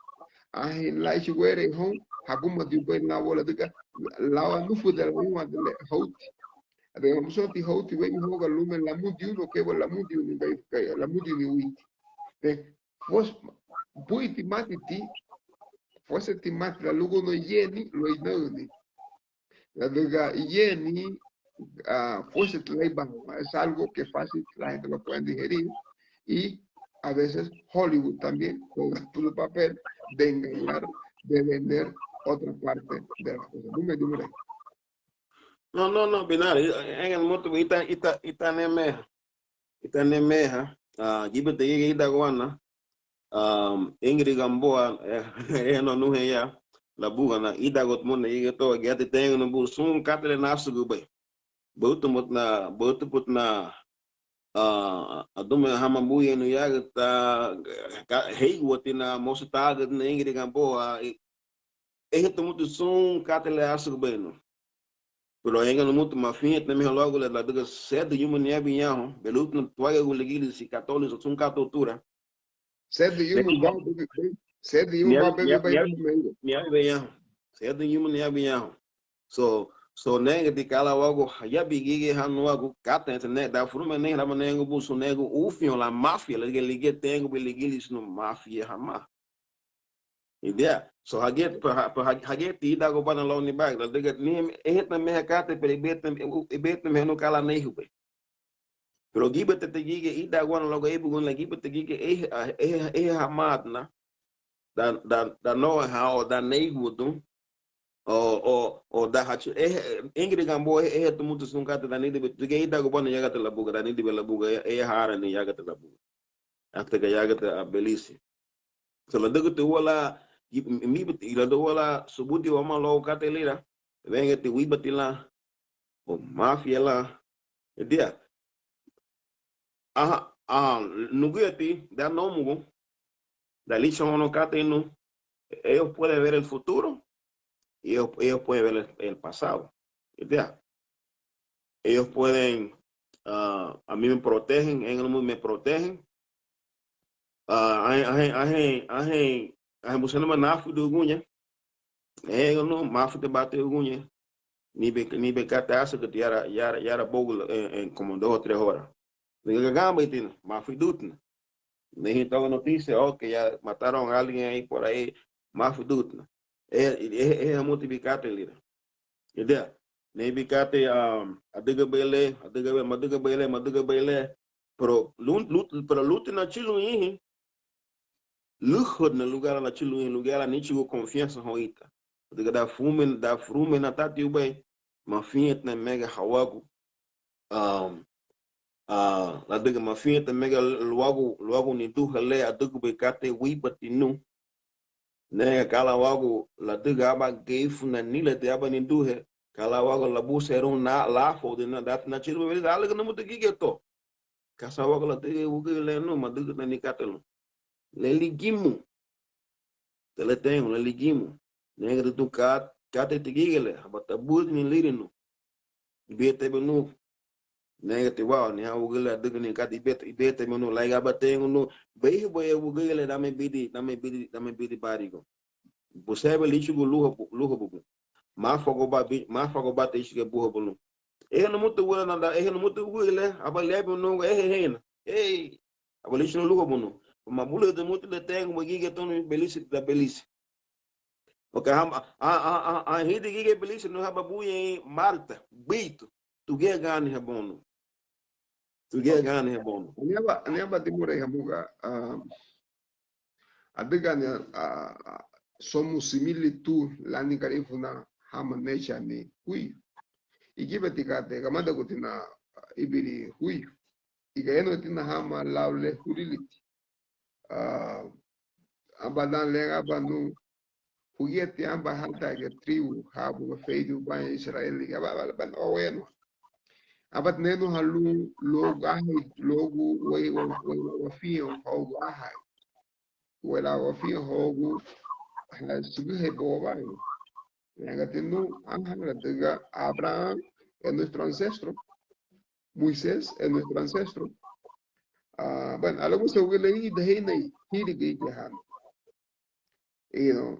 Anhein lan íchugun erei houn, hagumadiubei lan wau ladüga lau anufudera wínwanda le houti. Adüga musuti houti weyu houn ga luma lamudiunu, kei wau lamudiunu, lamudiunu witi. Fues-, buítimati ti, fuesetimati lalugunu yeni luéi naüni. Ladüga yeni, ah, fueseti leiba, es algo que fácil la gente lo puede digerir. Y a veces Hollywood también juega su papel de engañar, de vender otra parte de las cosas. Dime, dime. No, no, no, binari, engen mutu, ita, ita, ita neme. Ítara meha, ah, gíbeti gigia ídanguana, ah, Ingrid Gamboa, eh, eh, no, nuhe ya, labugana, ídanguti muna gigia to, giati tengu nubu, sun katei le násügübei. Bautu mutna, bautu putna, ah, adume hama buye nu yagüta, ka, heiguatina, mosu tagütina Ingrid Gamboa, i, eheta mutu sun katei le ásügübei nu. Pero enga numutu mafiñe teme ha luagu le ladüga sedü yumu niabiñaho, belutina tuayagu ligilisi katolisi sun katei tura. Sedü yumu niabiñaho. Sedü yumu niabiñaho. So, so nege di kala wagu, hayabi gigi ha nuagu, kata ente ne, da furume ne, lama negu busu negu, ufiño la mafia, ligía, ligía tengu bi ligilisi nu mafia hama. Idea. So, hagía, pa, pa, hagía ti ídangu bana lau nibagari, ladüga ni, eheta meha katei, pero ibeta, ibeta meha nu kala neihubei. Pero gíbeti gigia ídanguana luagu éibugun le gíbeti gigia ehe, ehe, ehe hamadna, dan, dan, dan noha o dan neihudun, o, o, o da hachu, eh, ingirigan bo, eh, eh, tumutu sun katei dan nidibei, tuge idagubani yagati labuga, dan nidibei labuga, eh, eh, harani yagati labuga. Hasta que yagati a Belice. So, ladügüti ua la, i, mi, mi, ladügüti ua la subuti wamá luagu katei lira, wéigati wíbati lan, o mafia lan, edia, aha, ah, nuguyati, dan nómugu, dan lichagunu katei nun, ellos pueden ver el futuro y ellos, ellos pueden ver el, el pasado. Edia, ellos pueden, ah, a mí me protegen, ellos me protegen. Ah, anhein, anhein, anhein, anhein, anhein busentina náfuridun uguñe, eh, no, máfuridun bati uguñe, nibe, nibe katei asügüti yara, yara, yara bóugula, eh, eh, como dos o tres horas. Nibe gaganbeitina, máfuriduntina. Ni hitaga noticia, oh, que ya mataron a alguien ahí por ahí, máfuriduntina. Eh, eh, eh, hamuti bi katei lira. Edia, neibi katei, um, adügabei le, adügabei, madügabei le, madügabei le, pero lun, lun, pero lunti nachülün ñeinhin, lühüdna lun gala nachülün ñeinhin, lun gala níchugun confianza houn ítara. Adüga dan furumiñe, dan furumiñe natatiubei, mafiñetina mega hawagu, um, ah, ladüga mafiñetina mega luagu, luagu niduhe le adügübei katei wíbati nun. Nege ka lan uagu ladüga aban geifuna nílati aban niduhe, ka lan uagu labusenrun na, láfoudina, dan nachülübei, álüga numuti gíge to. Ka san uagu ladüga wügüri le nun, madügütina ni katei lun. Le ligimu. Te le tengo, le ligimu. Nege tun ka, katei ti gíge le, aba tabudini liri nun. Ibidiñe tebe nun. Nege ti wau, ni ha wügüri le adügüni katei, ibidiñe, ibidiñe tebe nun. Lárigiñe aba tengo nun. Beihuba ya wügüri le, dame bidi, dame bidi, dame bidi bárigo. Busebe líchugun lúhabu, lúhabugu. Máfagoba bi, máfagoba te íchiga búhabu lun. Ehe numuti wügüri nada, ehe numuti wügüri le, aba liabin nun, ehe heina. Ei, aba líchugun lúhabu nun. Mabulühüdün muti le tengo, magigi tonu Belice, da Belice. Porque hama, a, a, a, a, hidi gigi Belice nun haba buñein Marta, buitu, tugia gani habonu. Tugia gani habonu. Aniaba, aniaba dimurei hamuga, ah, adügani, ah, ah, somu similitud lani Garifuna hama néchani huyu. Igibeti katei, gamadagutina, ah, íbiri huyu. Igayanuhatina hama lau le huliliti. Ah, aban dan le aban nun, hugíati aban hádangiñe tribu ha buga féridubaña Ísüraeli, aban, aban, aban, o bueno. Aban nenuha lun, luagu ahai, luagu wei, wei, wei, wei, wafiñen hogu ahai. Wei la wafiñen hogu, ha, sügühei bobaña. Ñagati nun, aha, ladüga Abraham es nuestro ancestro. Moisés es nuestro ancestro. Ah, bueno, alagusa wügüri le ida heinei hírigei gahana. You know,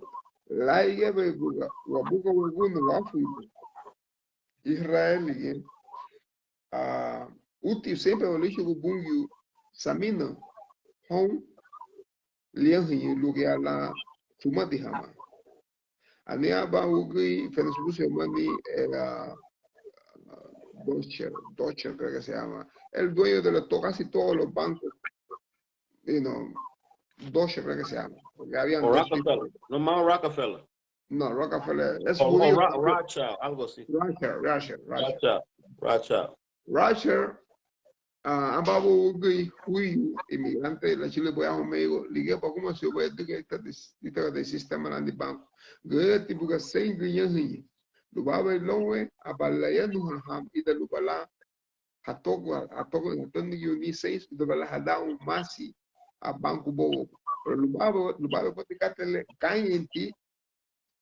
lárigiñe buga, wabuga wagunu, wafuidu Ísüraeli, ah, úti siempre walichugu Bungiu samina houn liahüñü lun gayara lan fumadi hamá. Ani aban wügüri fenusubusi hamani era, ah, Deutscher, Deutscher creo que se llama. El dueño de la to-, casi todos los bancos. You know, Deutscher creo que se llama. Porque habían O dos Rockefeller. tipos. No, más Rockefeller. No, Rockefeller es O, o judío. Ro-, Rothschild, algo así. Rothschild, Rothschild, Rothschild. Rothschild, Rothschild. Rothschild, ah, aban wügüri huyu, inmigrante, lachülübei ahu mérigo, ligía bagumesiubei adüga ítara de, ítara de sistema lani banco. Gayaraati buga seingü ñahoun. Lubabei lounwen, aba layanuha hama ida luba lan hatogu, hatogu, hatogu ni seinsu, ida luba lan hadan masi a banco bobo. Pero lubabei, lubabei bati katei le, gañeinti,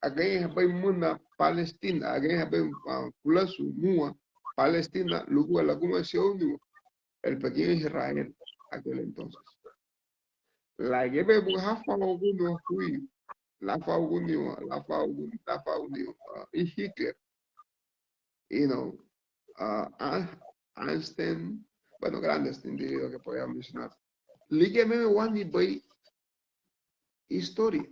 agañeihabei muna Palestina, agañeihabei, ah, fulasu múa Palestina, lun buga lagumesióuniwa el pequeño Israel, aquel entonces. Lárigiñe buga háfaaguniwa huyu, láfaaguniwa, láfaaguni-, láfaaguniwa, ah, y Hitler. You know, ah, An-, Einstein, bueno, grandes individuos que podía mencionar. Ligía meme wánibei historia.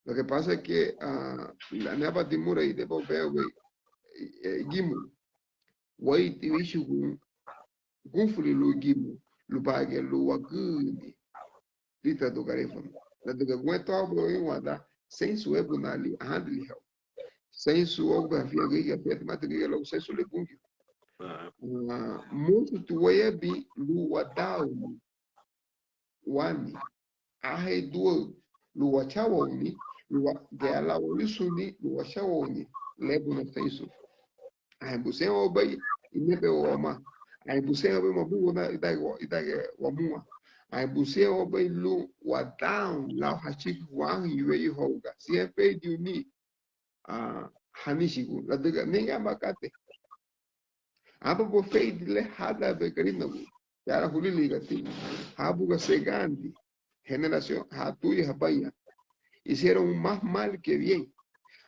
Lo que pasa es que, ah, la neba dimurei debo veo, güey, eh, gimu. Wéiriti wíchugun gunfuli lun gimu, lubaragiñe lun wagüni lítaradun Garifuna. Ladüga guentó abu wada, seinsu ebu nali, ahandili hau. seinsu ógubei hafiñen gürigia, hafiñetimati gürigia luagu seinsu le Bungiu. Ah, mosu ti wayabin lun wadaani wani, anhein duaü lun wachawouni, lun wa-, gayara lan walisuni lun wachawouni, lebuna seinsu. Anhein busén wabéi, inebei wamá. Anhein busén wabéi, mabugu na idagia, idagia wamúa. Anhein busén wabéi lun wadaani lau hachülürün anhein weyu houga. Siñá féridiuni, ah, hanichigu, ladüga nege aban katei. Aba buga féridi le hádanbei Garinagu, yara hulili gati, hábuga segandi, generación, ha tuya habaña. Hicieron más mal que bien.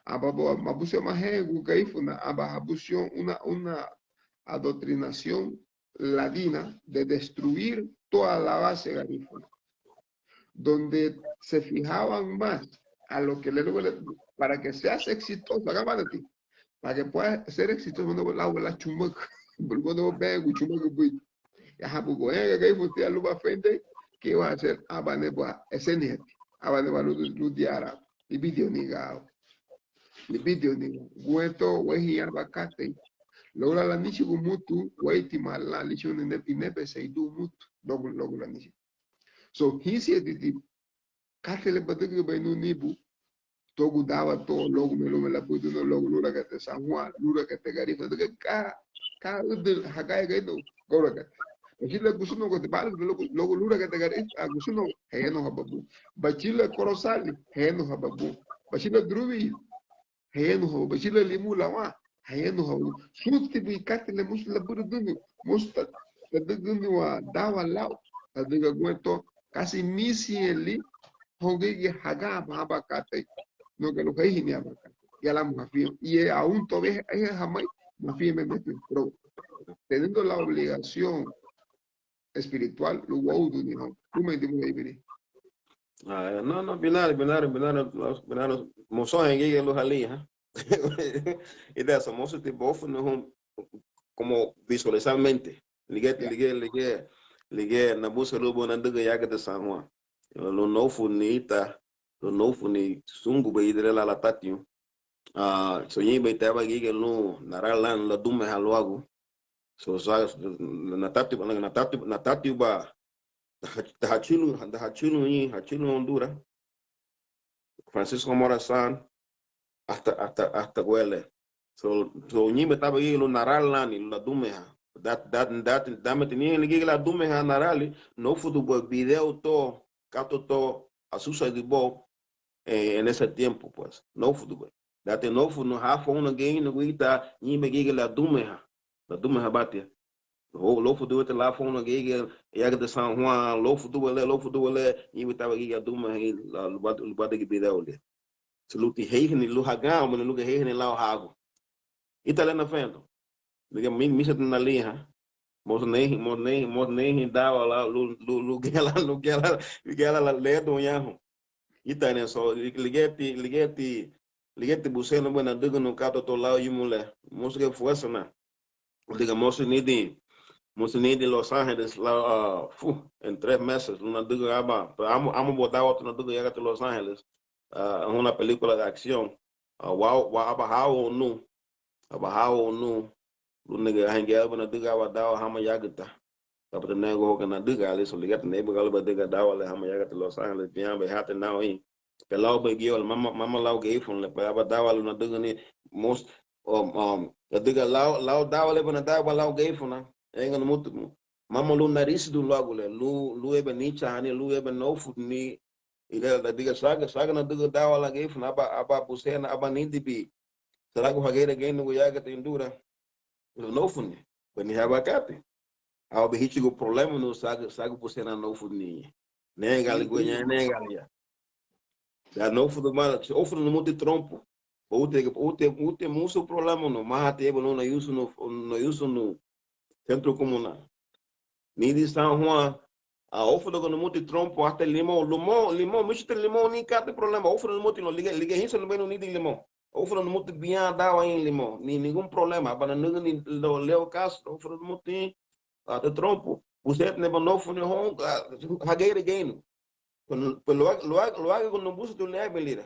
Aba buga, mabusenrun maheñagun garífuna, aba habusenrun una, una adoctrinación ladina de destruir toda la base garífuna, donde se fijaban más a lo que le, le, para que seas exitoso, agábadati, para que puedas ser exitoso, bueno, la, la chumac, bueno, vengo, chumac, bui. Ya, ha, bugo, eh, que fue, tía, lo va a ofender, ¿qué va a hacer? Ah, van a, ese ni, ah, van a, luz, luz diara, y video ni gao. Ni video ni gao. Gueto, wehi, ya va a cate. Luego la, la, ni chico mutu, wehi, ti, mal, la, lichi, ni, ni, ni, pe, se, du, mutu. Luego, luego, la, ni chico. So, hínsiñetiti katei le badügübei nun nibu, tuagu dawa to, luagu me luma labuduna, luagu lúraga te San Juan, lúraga te Garifuna, adüga ka, ka üdül hagaya gainu, gúraga. Bachila gusunaguati, bali, luagu, luagu lúraga te Garifuna, ah, gusuna, heyenuha babu. Bachila Corozal, heyenuha babu. Bachila Durubi, heyenuha, bachila Limu Lawan, heyenuha. Súnti bui katei le mosu labürüdüni, mosu ta, tadügüniwa dawa lau, tadüga guentó, kasi misiñeli, houn gürigia haganbaha aban katei, nuga lun heihini aban katei, ya lamu hafiñen, y aún todavía, eh, hamai, mafiñemeti, pero teniendo la obligación espiritual, lun wóuduni houn, lun me dimu ibiri. Ah, no, no, binari, binari, binari, binari, mosu hagía lun hali, ha? Ida, so mosu ti bófuni houn como visualizadamente. Ligía, ligía, ligía, ligía, nabusen lubá nadüga yagüta San Juan. Lun nofuni ita, lun nofuni sungubei ida liña lan latatiñu. Ah, so ñeinbei ti aban gürigia lun nará lan ladimureha luagu. So, sa, natatiñu, natatiñu, natatiñu ba, da hachülün, da hachülün ñein, hachülün Honduras. Francisco Morazán, hasta, hasta, hasta Güele. So, so, ñeinbei ti aban gürigia lun nará lan, lun ladimureha. Da, da, da, dame ti ñein ligía ladimureha narali, nofudubei video to, kato to, asuserediboun, eh, en ese tiempo, pues. Nofudubei. Date nofunu ha founa geinu guita, ñeinbei gürigia ladimureha. Ladimureha batia. Lo, lofudubei ti lan founa gürigia, yagüta San Juan, lofudubei le, lofudubei le, ñeinbei ti aban gürigia ladimureha, la, lubá, lubá de video le. Si lunti heihini, lun haganbuni, lun heihini lau hagu. Ítara liña nafurendeirun. Ligía mi, míseti naliha. Mosu nehi, mosu nehi, mosu nehi dawa lau, lu, lu, lu, gela, lu, gela, gela, la, ledu, ñahu. Ítara liña so, li, ligíati, ligíati, ligíati busén lubá nadügünu kato to lau yumu le. Mosu ge fuerza na. Ligía mosu nidin, mosu nidin Los Ángeles lau, ah, fu, en tres meses, lun nadügün aban, pero amu, amu bo dawa to nadügün yagüta Los Ángeles. Ah, es una película de acción. Ah, wa, wa, aba hawo nu, aba hawo nu, lun nege, anhein ge lubá nadügün aban dawa hama yagüta. Aba tene go hoga nadügüni, so ligíati neibuga lubá nadügün dawa le hama yagüta Los Ángeles, bián bei hati nau in. Pe lau bei gio, mama, mama lau geifun le, pe aban dawa lun nadügüni, mos, um, um, nadügün lau, lau dawa le, bana dawa lau geifuna, enga numutu, mama lun narisidun luagu le, lun, lun ebe nichahani, lun ebe nofuduni, ida, ladüga saga, saga nadügün dawa lau geifuna, aba, aba busén, aba nidibi, saragu hageira geindagun yagüta Indura, lun nofuni, bani haba katei. Awa be híchugun problema nu saga, saga busén nofuni. Négali guña, négali ya. Ya nofudun mara, si ofudun numuti trompu. Ute, ute, ute musu problema nu, mahati ebe nu na yusu nu, na yusu nu, sentru komunal. Nidin San Juan, a, ofudagun numuti trompu, hasta Limón, Limón, Limón, míchuti Limón, ni katei problema, ofudagun numuti, no, ligía, ligía, hinsa nubéi nu nidin Limón. Ofudagun numuti bián dawa in Limón, ni ningún problema, aba nanügüni leo, leo kasu, ofudagun numuti, a, te trompu, busenti neba nofuni houn, a, hageira geinu. Pero, pero luagu, luagu, luagu nubusudun liabin lira.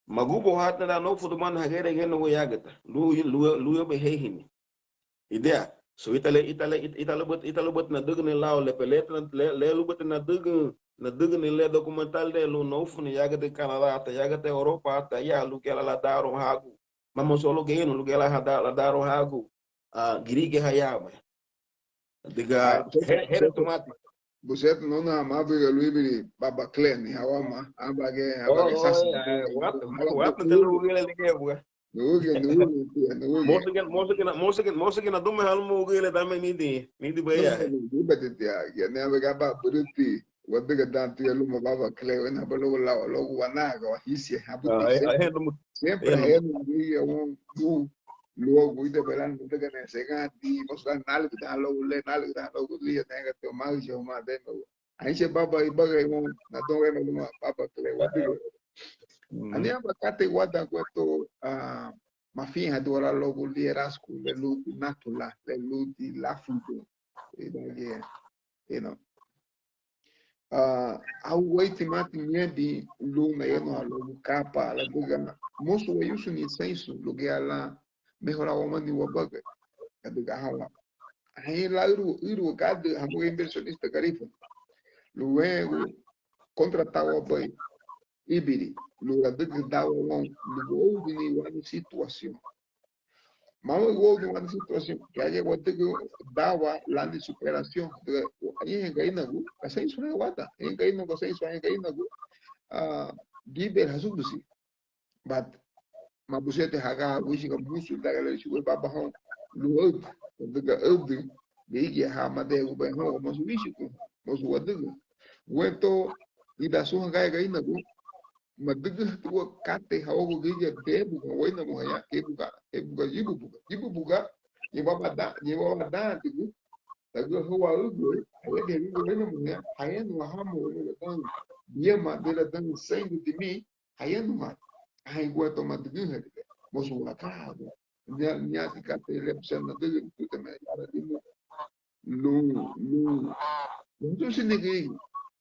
Magubuhati dan nóufudubani hageiragiñanu yagüta lun, lun, lun yebe heihini. Idea, so ítale, ítale, ítale lubut, ítale lubut nadügüni lau, le, le, le lubut nadügün, nadügüni le documental le lun nóufuni yagüta Canadá, hasta yagüta Europa, hasta allá, lun giñe lan ladaarun hagu. Mama solo genu, lun giñe lan ladaarun hagu. Ah, gürigia hayabei. Ladüga, ah, busenti, here, here busenti, tumati. Busenti nona mabüga luibiri baba Clay ni hawama, aba ge, aba ge sasi. Watu, watu, te lugile ligía buga. Nugugia, nugugia, tía, nugugia. Mosu gina, mosu gina, mosu gina, mosu gina dume halumu ugile dame nidi, nidi baya. Nidi baya, tía, ya ne aba gaba buruti. Wadüga dan tía luma baba Clay, wena ba lugu lau, lugu wanaga, wahisia, habuti. Ah, eh, siempre, eh, lumu, siempre eh, lumu. Hayanu, lugu, lugu, lugu, ida bailando, wadüga ne, segati, mosu dan nalügüdan lugu le, nalügüdan lugu le, nega tía, magisi, huma, deme, anhein baba, ibaga, iwan, nadon, wena luma baba Clay, wadüga. Mm. Ani aba katei wadan guentó, ah, mafiñen hadiwa lan luagu liderazgu, le lunti natula, le lunti láfudu, idagiñe, you know. Ah, au wéitimati ñein lun nayanuhan luagu kapa, ladüga mosu wayusuni seinsu lun gayara lan mehorá wamani wabagari, ladüga hawa. Anhein lan ürüwa, ürüwa gádürü hamuga inversionista garifuna, lun weñegu kontratá wabei, íbiri, lun ladügün dawa woun, lun wóudini wani situación. Mama wóudini wani situación, kei giñe wadügün dawa lani superación, añahein Garínagu, gaseinsu le wadan, añahein Garínagu, gaseinsu, añahein Garínagu, ah, gíbe hasubusi. But, ma busenti haga wíchiga musu daga le wíchiga baba houn lun aüdü, ladüga aüdü, gürigia ha madeiragubei houn, mosu wíchugun, mosu wadügün. Guentó, lidan sun hagañeiga Garínagu, madügühatiwa katei hawagu gürigia débuga, wéinamuhaña, kei buga, kei buga, yibu buga, yibu buga, ñein baba dan, ñein baba dan, digu, ladüga hawagu, hawagu, hawagu, wéinamuhaña, hayanuha hamu, wéinamuhaña, biama, dila dan, seindu dimí, hayanuhan, anhein guentó madügühali, mosu wakagu, ña, ñati katei le busén nadügün, tuteme, yara dimu, lun, lun, lun, lun, lun,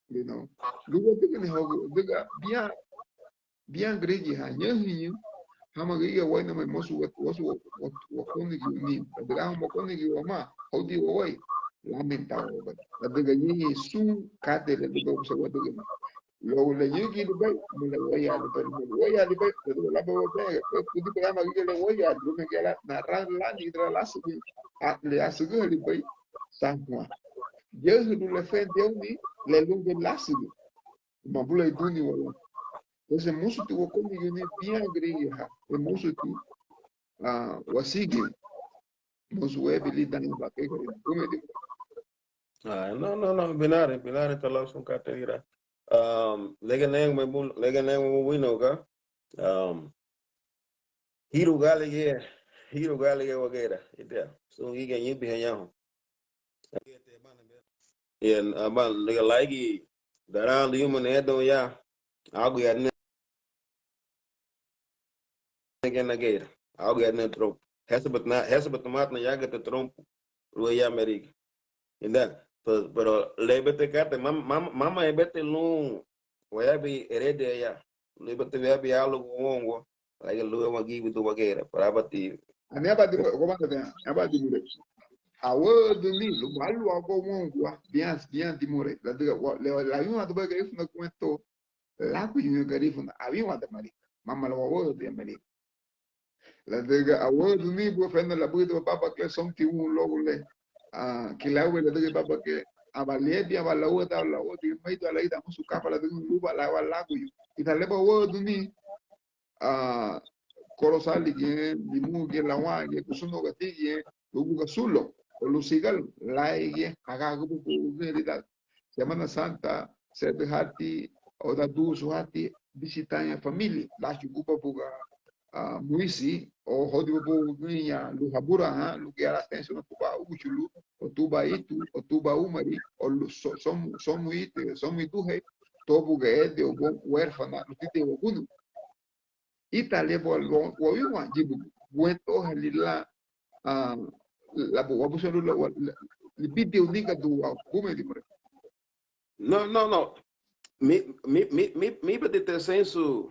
lun, lun wadügüni hawagu, ladüga, bián, bián gürigia ha ñahiñü, hama gürigia wéinamei mosu wa, mosu wa, wa, wakonigi ni, ladüga hama wakonigi wamá, hóudin wawéi, lamentable, ladüga ñeinñein sun katei le ladüga busén wadügüni. Luagu le ñǘgiñe lubéi, luma le wéiyaalinbei, luma le wéiyaalibei, ladüga laba wabéi, pudibei lama gürigia le wéiyaali, luma giñe lan narán lani, ida lan lásügüri, a, le asügühalibei, San Juan. Yaühü lun lefendeiruni le lunbei lásügüri. Mabulieiduni wala. Entonces, mosuti wakonigi ni bián gürigia ha, e mosuti, ah, wasigirun. Mosu webi lidan aban katei Garínagu. Ume di. Ah, no, no, no, binarün, binarün, talau sun katei ira. Um, lege nengme bu, lege nengme bu wínauga. Um, híruga ligía, híruga ligía wageira. Idea. Sun gigia ñübinhaña houn. Aba, aba, lega laigi, darán, liyumana edon ya. Agu ya ne gena geira. Agu ya ne Trump. Hesabet na, hesabet na matna yagüta Trump. Rua ya Meriga. Inda, pe-, pero lebete kate, mam-, mam-, mama ebete lun, wayabi erede ya. Lebete wayabi alu wongua. Laigi lun wagibidu wageira. Pero abati. Ani abati, gobana de, abati mure. Awaduni, lu, alu agu wongua. Bian, bian di mure. La diga, wa, le, la yun adu ba garifuna kuento. Laku yun garifuna. Awi wada Meriga. Mama la wawadu ya Meriga. Ladüga awadu ni bua fena labuidu baba ke sonti un logu le. Ah, ki lawe ladüga baba ke aba liebi aba lawada lawadi maidu ala ida musu kapa ladüga luba lawa lagu yu. Ida leba wadu ni, ah, koro sali ge, limu ge, lawa ge, kusuno gati ge, lugu gasulo, o lusigal, lai ge, haga gubu ge lida. Semana Santa, sedü hati, oda dusu hati, bisitaña famili, lachu guba buga, ah, muisi, o hodi buga giña, lun haburahan, lun giñe alas tensiona tuba uguchulu, o tuba itu, o tuba umari, o lu-, so-, somu, somu ite, somu iduhe, to buga ede, o bon, huérfana, lun tite wagunu. Ítali bua lun wawinwan gibugu guentó hali lan, ah, labu wabuseru la, wa, la, libidiu niga du wa gumedi mure. No, no, no. Mi, mi, mi, mi, mi badi te sensu,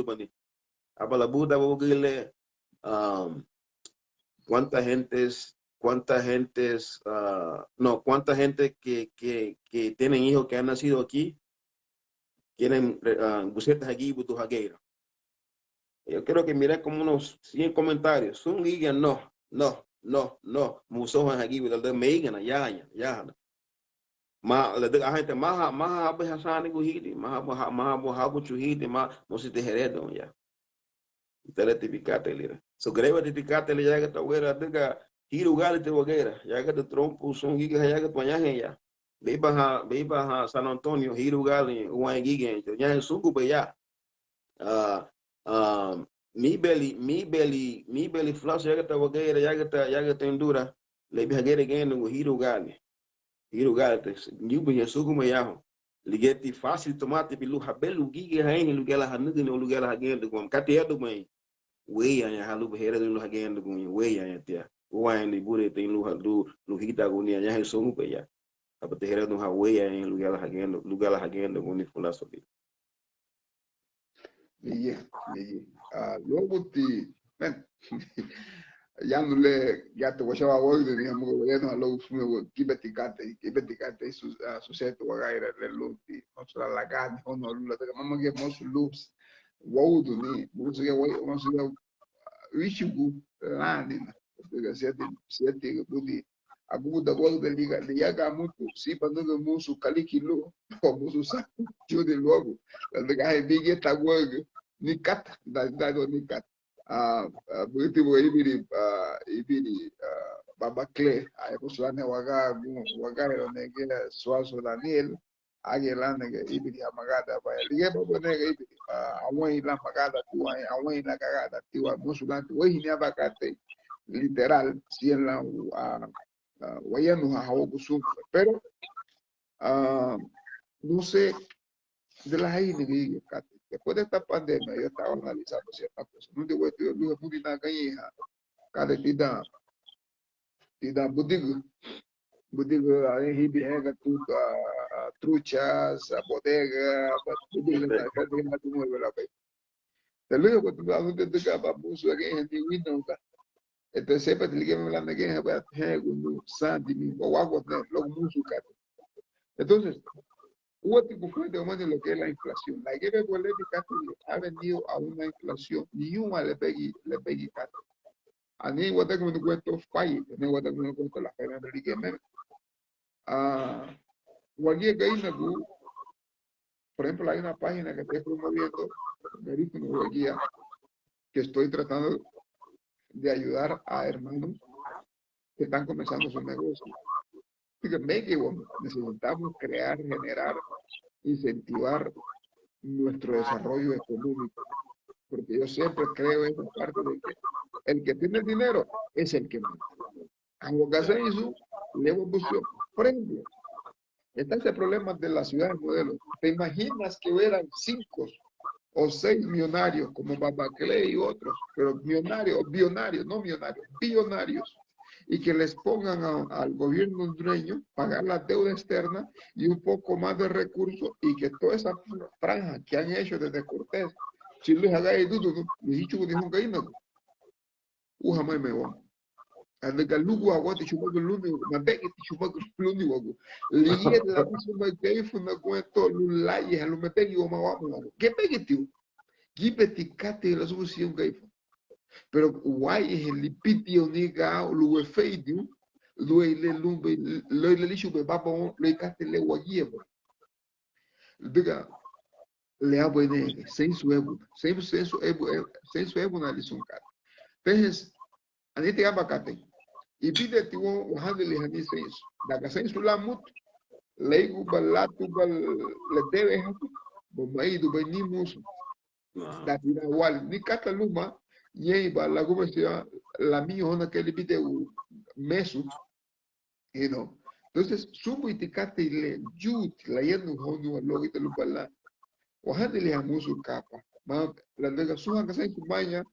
lagundubani. Aba labuda wügüri le, um, cuánta gentes, cuánta gentes, ah, no, cuánta gente que, que, que tienen hijo que han nacido aquí, tienen, ah, busentahagibudu hageira. Yo creo que miré como unos cien comentarios. Sun gürigia, no, no, no, no. Musohan hagibudu, ladüga meigana, yaña, yahana. Ma, ladüga, aha, ente, maha, maha, abe hasanigu hidi, maha, maha, maha, habuchu hidi, ma, mositi heredun ya. Ítara ti bikate lira. So, greba ti bikate lira, yagüta wera, adüga, hirugaliti wageira, yagüta trompu, sun giga, yagüta wañahein ya. Beibaha, beibaha San Antonio, hirugali, uain gigen, ñahe sungube ya. Ah, ah, mibeli, mibeli, mibeli fulasu yagüta wageira, yagüta, yagüta indura, lebi hageira genu, hirugali. Hirugali, te, ñubuña suguma yahu. Ligeti fácil tomate, bi lun habelu gige haini, lugela hanügüni, lugela hagendu, guam, kati edu mai. Weya, ya, halu, hera, lun hagendu, guam, weya, ya, tia. Uain, libure, te, lun, lun, lun hita, gunia, ya, he, sungube ya. Aba te hera dun ha wéiyaña lugala hagenda, lugala hagenda guni fulasu li. Meye, meye. Ah, luagu ti, bueno, yanu le, yati wachaba wagüdüni hamuga wayanuha luagu sun, gíbeti katei, gíbeti katei su-, ah, susetu wagaira le lunti, mosu lan lagani honu lula, daga mama giñe mosu luz, wóuduni, mosu giñe wei-, mosu giñe wíchugu lánina, daga siñati, siñati buni, agubuda wagüda liga, liyaga mutu, siba nügü mosu kaliki lu, o mosu sa, chuni luagu, daga he bigi taguagu, ni kata, da, da, ni kata. Ah, ah, buiti buga íbiri, ah, íbiri, ah, Babaclé, ah, mosu lani wagá, wagaira nege Suazo Daniel, ágila nege íbiri hamagada baya. Ligía baba nege íbiri, ah, awein lan magada tiwa, awein lan gagada tiwa, mosu lanti, wéihini aban katei, literal, siñá lan, ah, ah, wayanuha hawagu sun. Pero, ah, no sé, de la ahí ni gürigia, katei. Después de esta pandemia, yo estaba analizando ciertas cosas. Nunde weti lun hemudina gañeiha, katei tidan, tidan budigu. Budigu, ah, hibi hega tu, ah, ah, truchas, ah, bodega, ah, budigu, ah, katei hega tu, ah, Te lun hagutu lun adüga ba musu ageihani wina uga. Entonces, sepa ti ligía me lana ageihaba hegu nu sandi mi wawagu ne luagu musu katei. Entonces, úati bufandi umani lo que es la inflación. La igebe gualebi katei ha venido a una inflación. Ni un lebegi, lebegi katei. Ani wadagimanu guentó fai, ani wadagimanu guentó la fai na ligía me. Ah, wagía Garínagu, por ejemplo, hay una página que estoy promoviendo, Garífuna Wagía, que estoy tratando de ayudar a hermanos que están comenzando su negocio. Así que me equivoco, necesitamos crear, generar, incentivar nuestro desarrollo económico. Porque yo siempre creo en esa parte de que el que tiene dinero es el que manda. Aunque sea eso, le voy a buscar. Por ejemplo, está ese problema de la ciudad de modelo. ¿Te imaginas que hubieran cinco o seis millonarios como Babaclé y otros, pero millonarios, billonarios, no millonarios, billonarios, y que les pongan a, al gobierno hondureño pagar la deuda externa y un poco más de recursos, y que toda esa franja que han hecho desde Cortés, si les haga el dudu, ni hicho ni un gaino. Uha mai mai wa. Ladüga lúguaguati chumagu lúniwa, mabegiti chumagu lúniwagu. Ligía lani suma Garífuna guentó lun layeha lun mabegi wamá wamuagu. Gebegitiwa. Gíbeti katei lasubudiruni Garífuna. Pero wáyeihali bidiñu ni ga lun weferidiñu, luéi le lunbei, luéi le líchugubei baba woun, luéi katei le wagíaba. Ladüga le abei nege, seinsu ébuna, seinsu, seinsu ebu, e-, seinsu ébuna lisun katei. Entonces, aniti aban katei. Ibidiñeti woun wahandilihani seinsu. Dan gaseinsu lan mutu, léiguba látuba ledewehati, ba marídubei ni musu. Dati dan wali, ni kata luma, ñeinba lagumeserun lamiñoun houn kei libidiñe mesu, you know. Entonces, súbuiti katei le yuuti layanuhóuniwa luagu ida luba lan wahandiliha musu kapa. Ma, ladüga sun ha gaseinsubaña,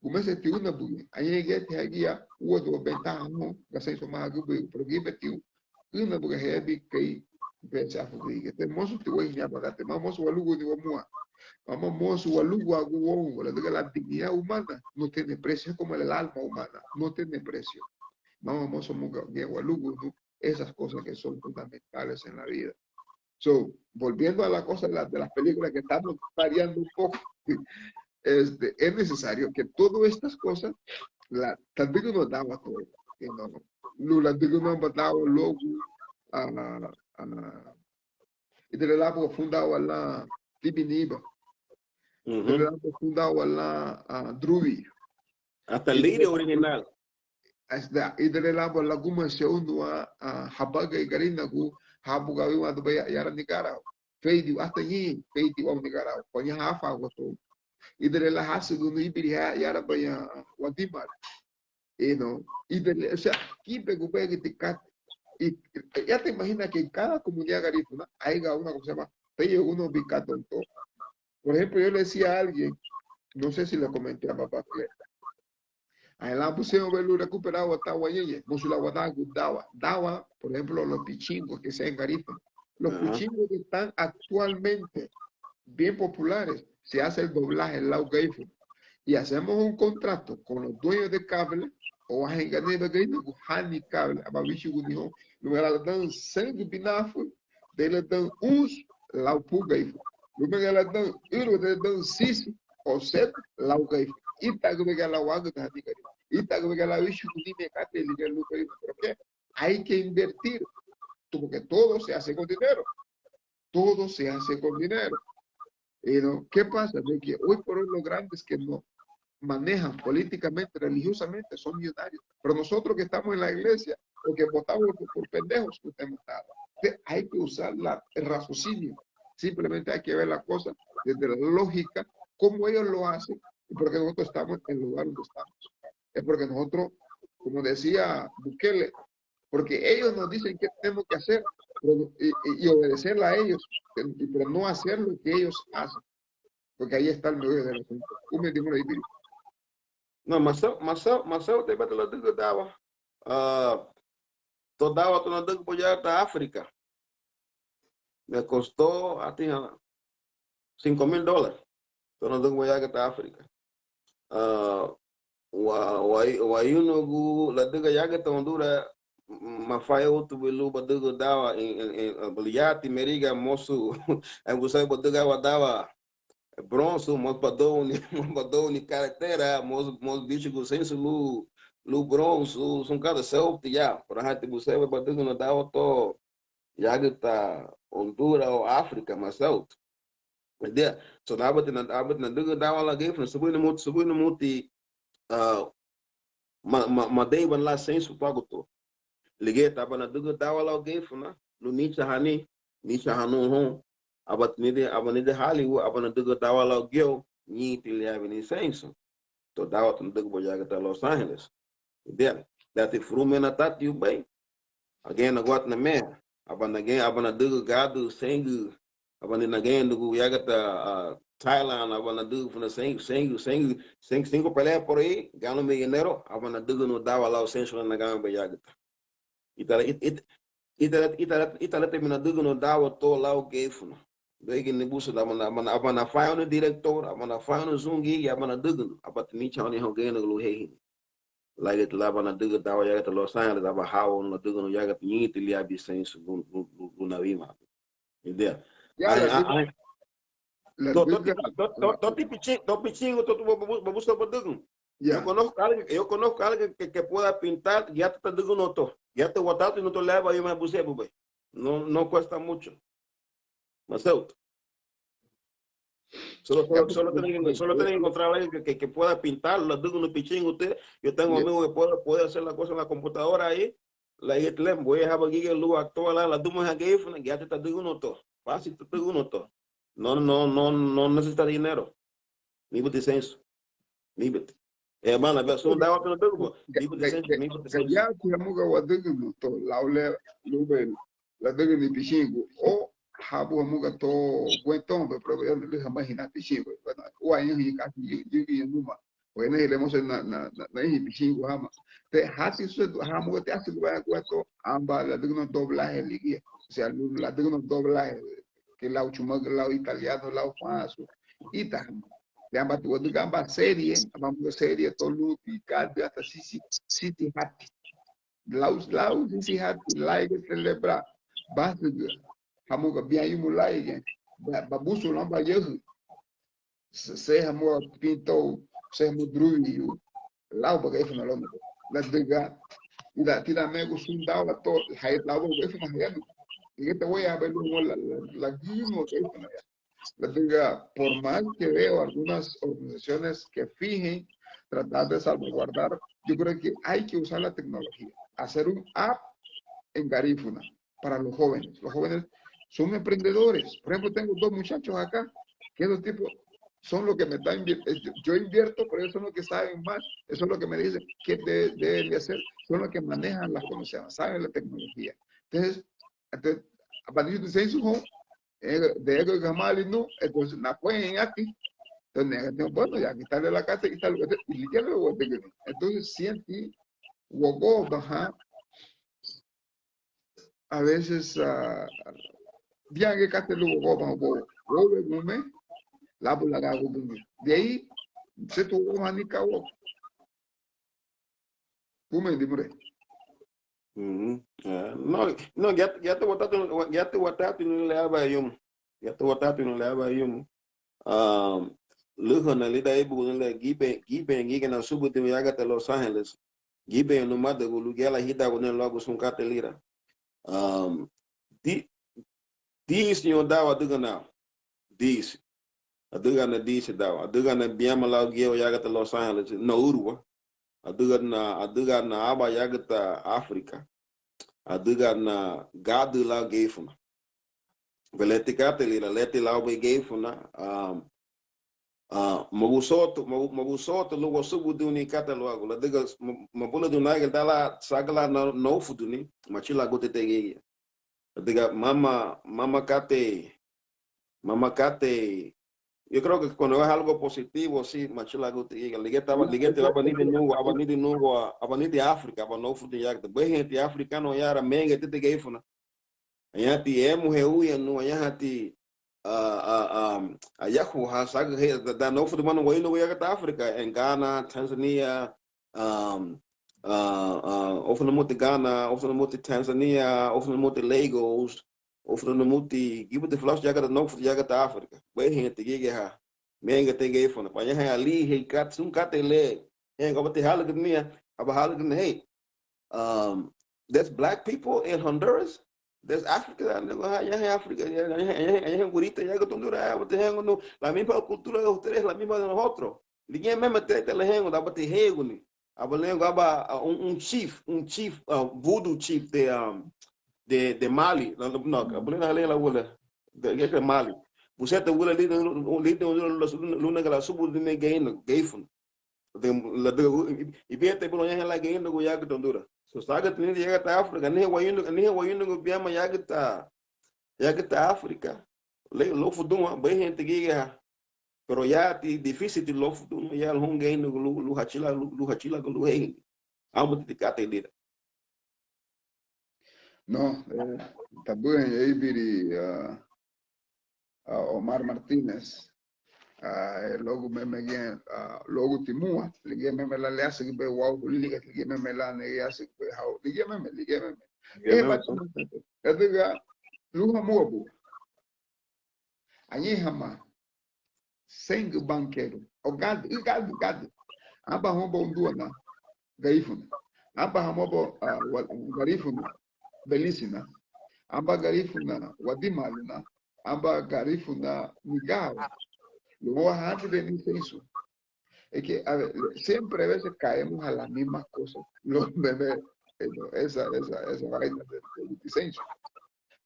gumeseti únabugiñe. Añahein giñeti hagía úadiwa bentaha houn gaseinsu hamá hagübürigu, pero gíbetiñu ǘnabuga hebi kei beseafu gürigia. Te mosu ti wéihini aban katei, mama mosu waluguni wamúa. Mama mosu waluguagun woun, ladüga la dignidad humana no tiene precio, es como el alma humana, no tiene precio. Mama mosu hamuga giñe walugunu esas cosas que son fundamentales en la vida. So, volviendo a la cosa de la, de las películas, que estamos variando un poco, este, es necesario que todas estas cosas, la, ladügünu dawa todo, you know, lun ladügünu aban dawa luagu, ah, ah, ida liña lan buga fundawa lan Tibiniba, ida liña lan buga fundawa lan, ah, Druwi. Hasta ida liña lan original. Ida liña lan buga lagumeserúniwa, ah, habagari Garínagu, ha buga awinwandubei yarani Garau. Féridiwa, hasta ñein féridiwa wani Garau. Ko ñaha áfaagua somu. Ida liña lan hásügürüni íbiriha yarabaña Wadimalu. You know, y de, o sea, kibegubegiti katei. Y ya te imaginas que en cada comunidad garífuna haya una cosa, se llama, te digo, uno bicatonto. Por ejemplo, yo le decía a alguien, no sé si le comenté a papá Fred, ahí la pusieron ver lun recuperar wa ta wa yeye, mosu lan wadaagun dawa. Dawa, por ejemplo, los pichingos que sean garífunos. Los pichingos que están actualmente bien populares, se hace el doblaje lau garífuna. Y hacemos un contrato con los dueños de cable o anhein ganibagei nugu, hani ka aban wíchuguni houn, lun gayara lan dan seingü binafu, dan le dan unsu, lau buga Garifu. Lun gayara lan dan ürüwa, dan le dan sisi o sedü, lau Garifu. Ítagübei gayara lan wagüdahani Garifu. Ítagübei gayara lan wíchugunime katei ligía lun Garifu. ¿Pero qué? Hay que invertir, porque todo se hace con dinero. Todo se hace con dinero. Y no, ¿qué pasa? De que hoy por hoy los grandes que nos manejan políticamente, religiosamente, son millonarios. Pero nosotros que estamos en la iglesia o que votamos por, por pendejos, no tenemos nada. Entonces, hay que usar la, el raciocinio. Simplemente hay que ver la cosa desde la lógica, cómo ellos lo hacen y por qué nosotros estamos en el lugar donde estamos. Es porque nosotros, como decía Bukele, porque ellos nos dicen qué tenemos que hacer, pero, y, y, y obedecerle a ellos, pero, pero no hacer lo que ellos hacen, porque ahí está el meollo del asunto. Tú me dices, ahí, no, maseu, maseu, maseu, te bete lo digo, dawa. Ah, to dawa, to no digo, pues ya está África. Me costó, a ti, ah, cinco mil dólares. Tona dün wayagüta África. Ah, wa, wa, wayunugu ladüga yagüta Honduras, m-, mafayautu bilú badügün dawa, en, en, en, baliati meriga mosu, en busai badüga wa dawa, bronsu, mos badouni, mos badouni carretera, mos, mos bíchugun seinsu lu, lu bronsu, sun kada seuti ya, pero hati busai badügün dawa to, yagüta Honduras o África, maseutu. Dia, so nabati na, nabati nadügün dawa lau Garifuna, subudi numuti, subudi numuti, ah, ma, ma, madeiban lan seinsu tuagu to. Ligía aba nadügün dawa lau Garifuna, lun nichahani, nichahanun houn, aba nide, aba nide Hollywood, aba nadügün dawa lau Garifu, ñeinti liabin seinsu. To dawa to nadügüboun yagüta Los Ángeles. Dia, dati furumiñe natati ubei. Ageña naguatina meha. Aba nageña, aba nadügün gádürü seingü. Aba ni nageña nugu yagüta, ah, Thailand, aba nadügün funa seingü, seingü, seingü, seingü, cinco peleas por ahí, gana un millonero, aba nadügünu dawa lau seinsu le naganbei yagüta. Ítara, it-, it-, ítara, ítara, ítara te mi nadügünu dawa to lau Garifuna. Luéigi nibusu, aba na, aba na, aba nafañanu director, aba nafañanu sun gürigia, aba nadügünu, aba ti nichahani houn geinagu lun heihini. Lagati laba nadügün dawa yagüta Los Ángeles, aba hawa nadügünu yagüta ñeinti liabin seinsu lun, lun, lun, lun nawinwan. Idea. Ya, ai, la ai, diga, ai. La to, to, diga, to, to, la to ti pichin-, to pichingu, to, to, babu-, babusa badügün. Ya. Yo conozco a alguien, yo conozco a alguien que, que pueda pintar, ya te está dando un auto. Ya te guardaste, no te le va a ir más bucebo, güey. No, no cuesta mucho. Maseutu. Solo, solo, solo tienen que, solo tienen que encontrar a alguien que, que, que pueda pintar, ladügünu pichingu te. Yo tengo un amigo que puede, puede hacer la cosa en la computadora ahí. La, le voy a dejar aquí que lo actúa la, la duma aquí, ya te está dando un auto. Fácil, te está dando un auto. No, no, no, no necesita dinero. Níbeti seinsu. Níbeti. Hermana, ve, sun dawa tuna dögübo. Níbeti seinsu, níbeti seinsu. Gayarati hamuga wadügünu to lau le lubéi ladügüni pichingu. O habu hamuga to guentó, pero yo no le jamás hina pichingu. Bueno, ua ñahi kasi yügüña numa. Porque na hile mosu na, na, na, na ihi pichingu hama. Te hati susedu hamuga te hati lubéi guentó, amba ladügünu doblaje ligía. O sea, lu-, ladügünu doblaje. Kei lau chumagü, lau italiano, lau fansu, ítara hamuga. Lubati wadügün aban serie, aban serie to lunti, gádürü, hasta sisi, sisi hati. Lau, lau sisi hati, lárigiñe celebra, básügü, hamuga bián yumu lárigiñe, ba-, babusu lan aban yahü. Se, se hamuga pintor, se hamuga duruguyu, lau bagarífuna lóuna. Ladüga, ida, tidan megu sun dawa to, haya lau bagarífuna hayanuha. Ligía te wéiyabei lun la, la, lagiribun bagarífuna ya. Ladüga, por más que veo algunas organizaciones que fingen tratar de salvaguardar, yo creo que hay que usar la tecnología, hacer un app en garífuna para los jóvenes. Los jóvenes son emprendedores. Por ejemplo, tengo dos muchachos acá, que esos tipos son los que me están invier-, eh, yo, yo invierto, pero ellos son los que saben más, eso es lo que me dicen que de-, deben de hacer, son los que manejan las, ¿cómo se llama? Saben la tecnología. Entonces, entonces, aba niñu de seis, eh, de ego gamali, ¿no? Entonces, na kue en aquí. Entonces, bueno, ya quitarle la casa, quitarle, y le quiero, entonces, siente, wogo, baja, a veces, ah, biange kate lugo goban bo, wowe gume, labu lagagu gume. De ahí, se tu wogo hani kawo. Ume dimurei. Mhm. Ah, no, no, giatu, giatu watatu, giatu watatu ni le aban yumu. Giatu watatu ni le aban yumu. Um, lühana lidan éibugun le gibe, gibe gígena subudi yagüta Los Angeles. Gibe numadagu lun giñe lan hídaagun luagu sun katei lira. Um, di, díisi ñoun dau adügana. Díisi. Adügana díisi dau. Adügana biama lau giñe yagüta Los Angeles. Naurua. Adügana, adügana aban yagüta África. Adügana gádürü lau Garifuna. Beleti katei lira, leti lau bei Garifuna, ah, ah, mabusotu, mabu-, mabusotu lun wasubuduni katei luagu, ladüga ma-, mabulieidun nagei dan lan sagü lan na-, narufuduni, machülaguti tegei. Ladüga mama, mama katei, mama katei, yo creo que cuando es algo positivo, sí, machülaguti giñe. Ligía ti aban, ligía ti aban nidin nungua, aban nidin nungua, aban nidin África, aban narufuduni yagüta. Beiheñeti africano yara, mégeiti ti Garifuna. Añahati emuhewuyanu, añahati, ah, ah, ah, ayahuha, sagü he, da, da, narufudumanu wayunugu yagüta África, en Ghana, Tanzania, um, ah, ah, ofu namuti Ghana, ofu namuti Tanzania, ofu namuti Lagos, ofu namuti, gíbuti fulasu yagüta, narufudun yagüta África. Beiheñeti gigiha, mégeiti Garifuna. Añaha aliihei katei, sun katei le, eh, ábati hálügüdüniña, aba hálügüdüniña, hey, um, there's black people in Honduras. There's Africa, añaha África, añaha, añaha, añaha gurita yagüta Honduras, aba tehengu nu, la misma cultura de ustedes, la misma de nosotros. Ligía meme tete lehengu, aba teheñuguni. Aba lehengu, aba, ah, un, un chief, un chief, ah, voodoo chief de, um, de, de Mali. No, no, no, aba lehengu, lehengu la wula, de, de Mali. Buseta wula lide, lide, luna, luna, luna gala subu, luna gaina, Garifuna. Ladüga, ladüga, i-, ibidiñeti bun añahein lan gayéinagu yagüta Honduras. So, sagüti nidin yagüta África, anihein wayunugu, anihein wayunugu biama yagüta, yagüta África. Le, lufudúa, beiheñeti gigiha. Pero ya ti difícil ti lufudúa, ya houn gayéinagu lun, lun hachila, lun, lun hachila, lun heihin. Amu ti katei lira. No, eh, tabueña, eh, íbiri, ah, ah, Omar Martínez, ah, eh, luagu meme giñe, ah, luagu ti múa, ligía meme lan le ásügübei wau, ligía, ligía meme lan nege ásügübei hau, ligía meme, ligía meme. Ligía meme, sí. Ladüga, lun hamúabu. Añein hamá, seingü banquero, o gádürü, gádürü, gádürü. Aba hamuba Undúana, Garífuna. Aba hamuba, ah, wa-, Garífuna, Belísina. Aba Garífuna, Wadimaluna. Aba Garífuna, Migawa. Luagu hánti de ni seinsu. Es que, a ver, siempre a veces caemos a la misma cosa. Los bebés, eh, no, esa, esa, esa vaina de, de Vicencio.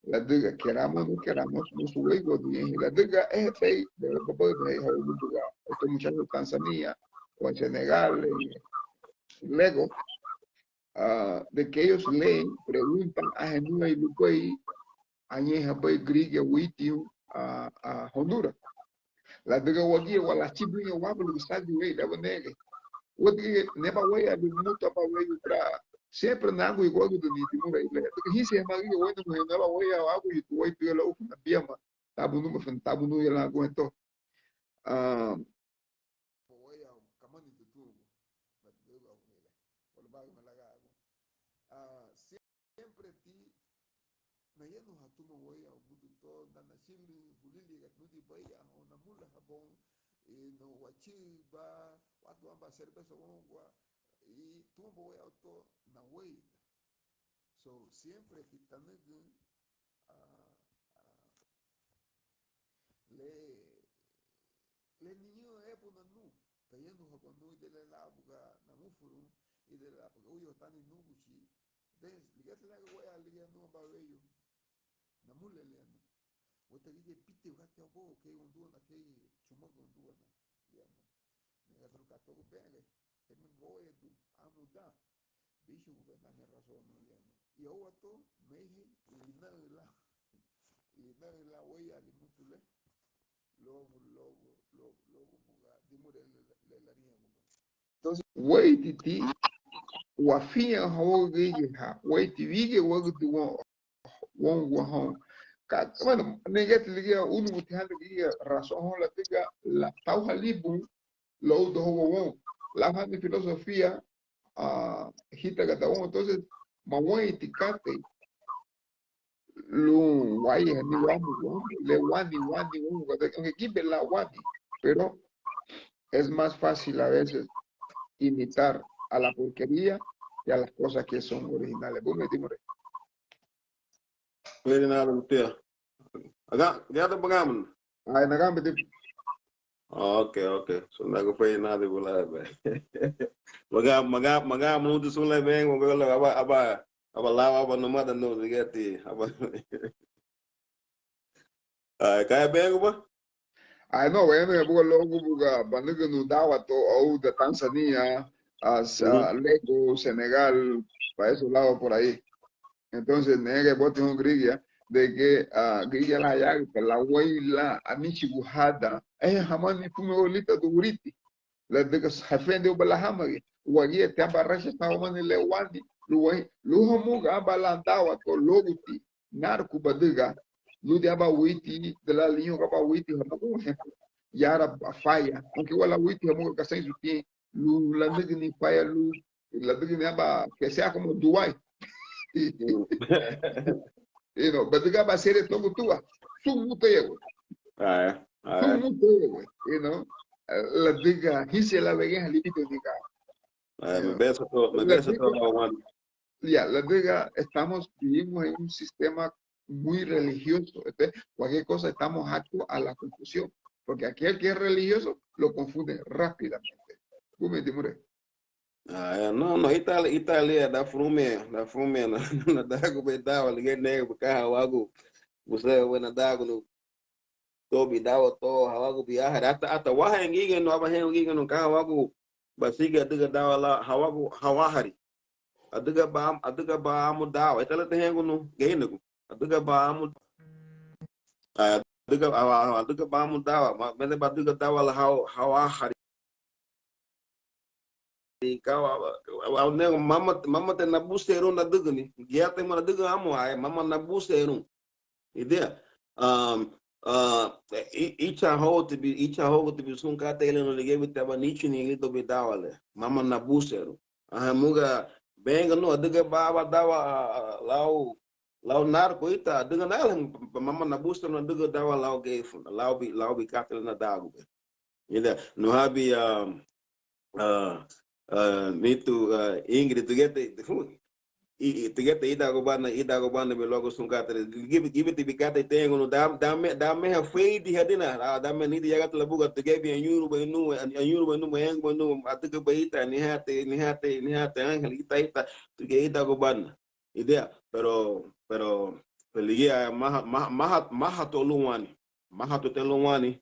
Ladüga, queramos o no queramos, musu weigua duñehi. Ladüga, eh, bei, bebe, bebe, bebe, hau mutu ga. Estos muchachos de Tanzania, o en Senegal, en Lego, ah, de que ellos leen, preguntan, ahenúei lubéi, añeihabei gürigia wítiñu, ah, ah, Honduras. Ladüga wagía, walachibuña wabu lun bisadi wei, daba nege. Wati neba wei, abu mutu aba wei, tra. Siempre nagu igual du ni dimurei le. Ladüga hínsiñe hamá giñe wei, neba wei, agu yitu wei, tu yala ufu na biama. Tabu numa fen, tabu nu yala agu ento. Ah, wei, kamani tu tu. Ladüga wei le. Wala bagu malaga agu. Ah, siempre ti nayanuha tuma wéiyau mutu to, na nachülün hulili ga nudi baya, o namulahabon, i no wachüba, watu amba cerveza wongua, i tuma wéiyau to na wéiyuda. So, siempre ti tanügün, ah, ah, le, le niñu ebu nanu, tayanuhaba nu, ida le labuga namufurun, ida le labuga uyo tani núguchi, des, ligía ti laga wéiyau, ligía nu amba weyu, namulele anu. Wata gige piti gati abo, kei undúana, kei chumagu undúana, ligía nu. Nega turu katogu bege, temi goedu, amu dan. Bíchugu be name razón no lianu. Y ouato, meije, linaü la. Linaü la wéiyali mutu le. Luagu, luagu, luagu, luagu buga dimurei le, le, le lariñaguba. Entonces, wéiriti, wafiñen hawagu gürigia ha, wéiriti wígiñe wagütü woun, woungua houn. Ka, bueno, nege ti ligía unu muti handa gürigia razón houn ladüga, la, tau halibun, loudahoua woun. Lau hani filosofía, ah, hítagada woun. Entonces, maweiti katei lun wáyeihani wamuga, le wani, wani, wamuga, aunque gibe lan wani, pero es más fácil a veces imitar a la porquería que a las cosas que son originales. Bumeti, dimurei. Feri nada, tío. Aga, gada bagamuna. Ay, nagambe, tío. Ok, ok. Sundagu feri nada, bula, be. Maga, maga, maga, mutu sula, be, maga, aba, aba, aba, lawa, aba, numada, no, ligeti, aba. Ay, kaya, be, aba. Ay, no, bueno, ya buga luagu buga banügünu dawa to au de Tanzania, a, a, Lagos, Senegal, para esos lados por ahí. Entonces, nege boti hun gürigia, de que, ah, gürigia lan yágüta, lawéi lan anichigu hadan, eh, hamani fume olita duguriti, ladüga hefendeuba lan hámagiñe, wagía ti aban recha san wamani le wani, luwéi, lun hamuga aban lan dawa to luaguti, narku badüga, lun de aban witi, de la liñoga aban witi, hamuga un ejemplo. Yara faya, aunque igual la witi, hamuga gasainsu tin, lun lanügüni faya, lun lanügüni aban, que sea como Dubái. You know, badüga aban sere togu tuga, sun mutu yegu. Ah, eh. Ah, eh. Sun mutu yegu, you know. Ladüga, hínsiñe lan wegeha libidiñe ga. Ah, eh, me besa todo, me besa todo, Juan. Ya, ladüga, estamos, vivimos en un sistema muy religioso. Entonces, cualquier cosa estamos acto a la confusión. Porque aquel que es religioso lo confunde rápidamente. Bumeti, dimurei. Ah, ya, no, no, ítali, ítali, da furumiñe, da furumiñe, na, na, dagu bei dawa, ligía nege, buka hawagu, busentina dagu, no, tobi dawa to, hawagu biahari, ata, ata waha engigenu, aba hen engigenu, ka hawagu, basigi adüga dawa la, hawagu, hawahari. Adüga ba, adüga ba amu dawa, ítali te hengunu, geinagu. Adüga ba amu, ah, adüga, ah, adüga ba amu dawa, ma, mene ba adüga dawa la haw, hawahari. Ka wa, wa, wa, ne, mama, mama te nabusenrun nadügüni. Gia te ma nadügün amu, ay, mama nabusenrun. Idea. Um, uh, i, icha hogo tibi, icha hogo tibi sun katei le no ligía biti aba nichuni lidoun bei dawa le. Mama nabusenrun. Aha, muga, benga nu, adüga ba, ba dawa, ah, ah, lau, lau narku ita, adüga nala, mama nabusenrun adüga dawa lau geifuna, lau bi, lau bi katei le nadagubei. Ida, nuhabi, ah, ah, ah, nitu, ah, Ingrid, tugete, fu, i, i, tugete idagubana, idagubana, bi luagu sun katei, gibi, gibiti bi katei tengunu, da, dame, dame ha feidi hadina, ah, dame nidi yagati labuga, tugebi anyuru benu, anyuru benu, mayangu benu, atuga baita, nihate, nihate, nihate, Ángel, ita, ita, tuge idagubana. Idea, pero, pero, pero ligía, maha, maha, maha, maha to lun wani, maha to te lun wani,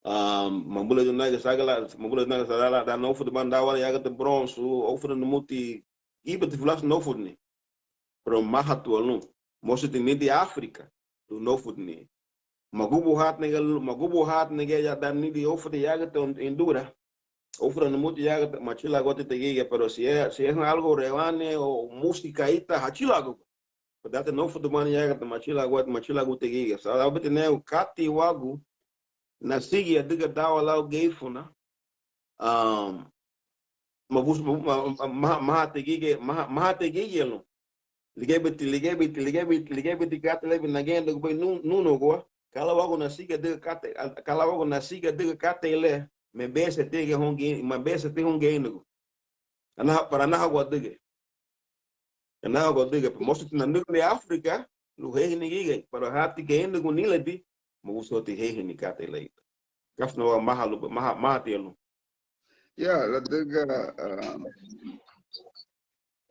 ah, mabulieidun nagi sagala, mabulieidun nagi sagala, dan nofudubana dawa la yagüta bronsu, ofuduna numuti, ibati fulasu nofuduni. Pero maha to lun, mositi nidi África, lun nofuduni. Magubuhati nege, magubuhati nege ya dan nidi ofudi yagüta indura. Ofuduna numuti yagüta machilaguati tegigia, pero si es, si es algo rebane o música ita, hachilagu. Pero dan nofudubani yagüta machilaguati, machilaguati tegigia. Sa, abiti neu kati wagu, nasigi adüga dawa lau geifuna. Um, mabus, ma, ma, ma, maha tegige, maha, maha tegige lun. Ligebeti, ligebeti, ligebeti, ligebeti katei le bi nagendagubei nu, nunugua. Ka lan wagu nasigi adüga katei, ka lan wagu nasigi adüga katei le, mebeseti houn ge, mebeseti houn geinagu. Anaha, pero anaha wadügei. Anaha wadügei, pero mositi nanügüni África, lun heihini gigei, pero hati geinagu niladi, mabusenrunti heihini katei le ita. Kafuna wa maha lun, maha, maha tia lun. Ya, ladüga, ah,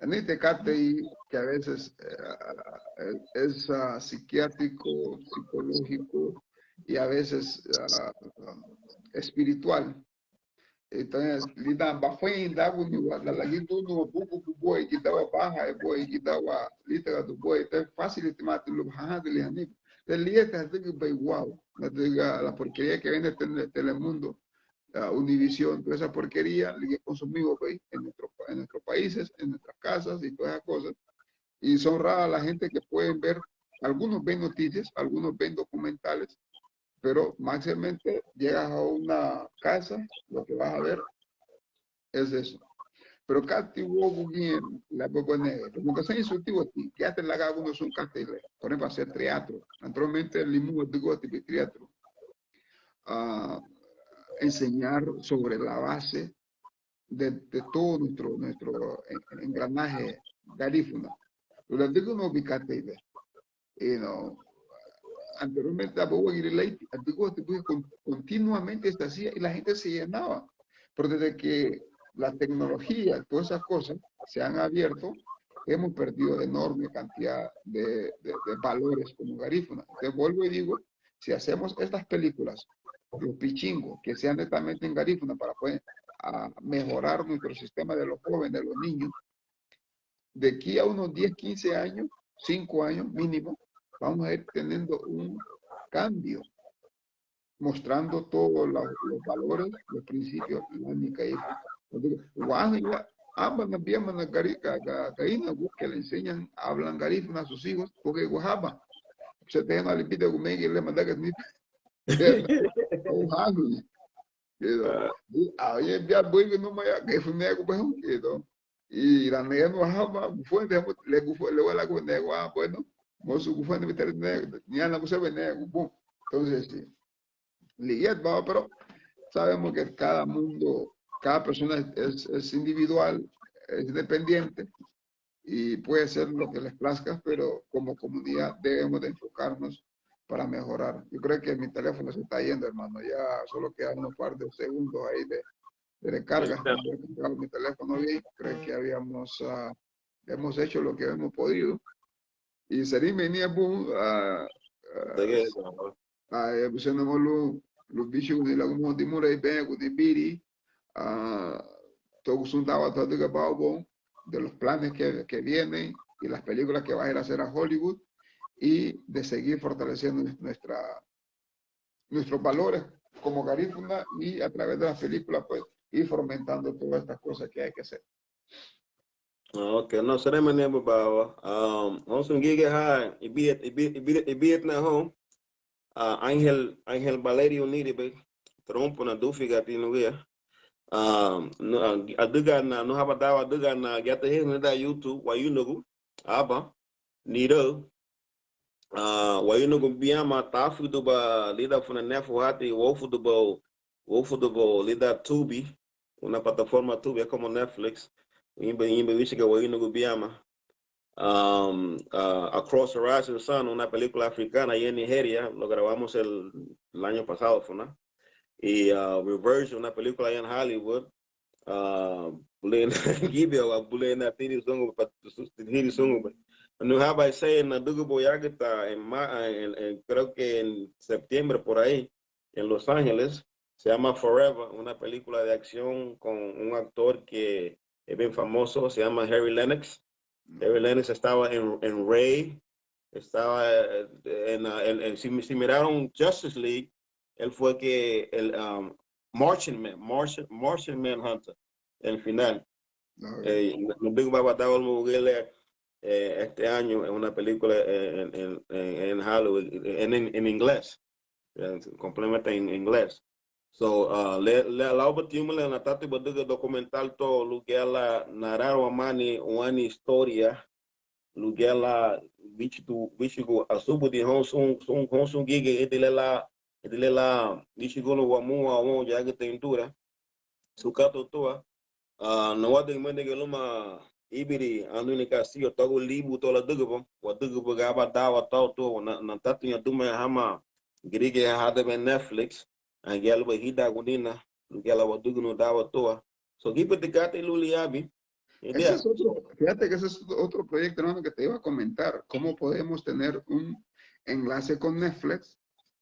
anite katei que a veces, eh, ah, es, ah, psiquiátrico, psicológico y a veces, ah, espiritual. Entonces, lidan bafayeindaguniwa, lalagidun bugu bubua, gidawa baha, bua, gidawa lítagadu bua, entonces fácil timati lun hahadili hanigu. Entonces, liña te hadügübei wau, ladüga la porquería que vende Tele-, Telemundo, ah, Univisión, toda esa porquería, ligía consumimos, güey, en nuestro pa-, en nuestros países, en nuestras casas y todas esas cosas. Y son raras la gente que pueden ver, algunos ven noticias, algunos ven documentales, pero máximamente llegas a una casa, lo que vas a ver es eso. Pero katei uagu giñe le aban banigi, porque seinsu ti wati, giñe lagagunu sun katei le, por ejemplo, hacer teatro. Naturalmente, limun adügüwatibei teatro. Ah, enseñar sobre la base de, de todo nuestro, nuestro en-, engranaje garífuna. Lun ladügüni ubi katei le. You know, anteriormente, aba uagili leiti, adügüwati buri con-, continuamente se hacía y la gente se llenaba. Pero desde que la tecnología, todas esas cosas se han abierto, hemos perdido enorme cantidad de, de, de valores como garífuna. Entonces, vuelvo y digo, si hacemos estas películas, los pichingos, que sean netamente en garífuna para poder, ah, mejorar nuestro sistema de los jóvenes, los niños, de aquí a unos diez, quince años, cinco años mínimo, vamos a ir teniendo un cambio, mostrando todos los, los valores, los principios, la única hija. Digo, guaha ya, aba na biama na gari-, ga-, ga-, garínagu que le enseñan, hablan garífuna a sus hijos, porque guahaba. Se te na lipida gumegi le mandaga ni. Guaha. Kei do, ah, oye, bia bui numa ya, garífuna gu bajun, kei do. Y la nega no haba, gufue de, le gufue, le wala gufue de, ah, bueno, mosu gufue de, ni ana gufue de, gu bu. Entonces, sí. Ligía, vamos, pero sabemos que cada mundo, cada persona es, es individual, es independiente, y puede ser lo que les plazca, pero como comunidad debemos de enfocarnos para mejorar. Yo creo que mi teléfono se está yendo, hermano. Ya solo quedan unos par de segundos ahí de, de recarga. Ahí está. No había cargado mi teléfono bien. Creo que habíamos, ah, hemos hecho lo que hemos podido. Y sería venía bu, ah, ah, Dege, ah, eh, busenamolu, lun bíchuguni lagumuhóun dimurei, beñaguni biri, ah, to gusun dawa to adüga bau bon de los planes que, que vienen y las películas que va a ir a hacer a Hollywood y de seguir fortaleciendo nuestra, nuestros valores como garífuna y a través de las películas, pues, ir fomentando todas estas cosas que hay que hacer. Ah, ok, no, seremeni aban bawa. Um, houn sun gigiha, ibidiñe, ibi-, ibi-, ibidiñe houn, ah, Ángel, Ángel Valerio níribei, Trump na dúfigati nuguya. Ah, nu-, ah, adügana, nu haba dawa adügana, giñe tahiñu nida YouTube, wayunagu, aban, nirau, ah, wayunagu biama, tafuduba lidan funanefu hati, wóufuduba, wóufuduba lidan Tubi, una plataforma Tubi, es como Netflix, ñeinbei, ñeinbei wíchiga wayunagu biama. Um, ah, Across the Rising Sun, una película africana allá en Nigeria, lo grabamos el, el año pasado, funa. Y, ah, Reversion, una película allá en Hollywood. Ah, bulena, gibia, wa bulena, tiri sungu, pa, tiri sungu, ba. Nu haba ese, nadügübo yagüta, en ma-, en, en, creo que en septiembre por ahí, en Los Ángeles, se llama Forever, una película de acción con un actor que es bien famoso, se llama Harry Lennix. Harry Lennix estaba en, en Ray, estaba, eh, en, ah, en, en, si, si miraron Justice League, él fue que el, um, Martian Man, Martian, Martian Manhunter, el final. Eh, nadügüba dawa luma wagía le, eh, este año en una película, eh, en, en, en, en Hollywood, en, en, en inglés. Eh, completamente en inglés. So, ah, le, le, laubati hume le natati badüga documental to, lun giñe lan nararun wamani wani historia, lun giñe lan wíchugun, wíchugun asubudi houn sun, sun, houn sun gigei, ida liña lan, ida liña lan wíchugunu wamúa woun yagüta indura, sun katei tua, ah, nawadügümeina giñe luma íbiri Anthony Castillo, tuagu libu to ladügüba, wadügüba giñe aban dawa tau tua, na, natatiña duma hama gürigia ha debe Netflix, angialuba hidaagunina, lun giñe lan wadügünu dawa tua. So, gíbeti katei lun liabin. Ese es otro, fíjate que ese es otro proyecto, hermano, que te iba a comentar, cómo podemos tener un enlace con Netflix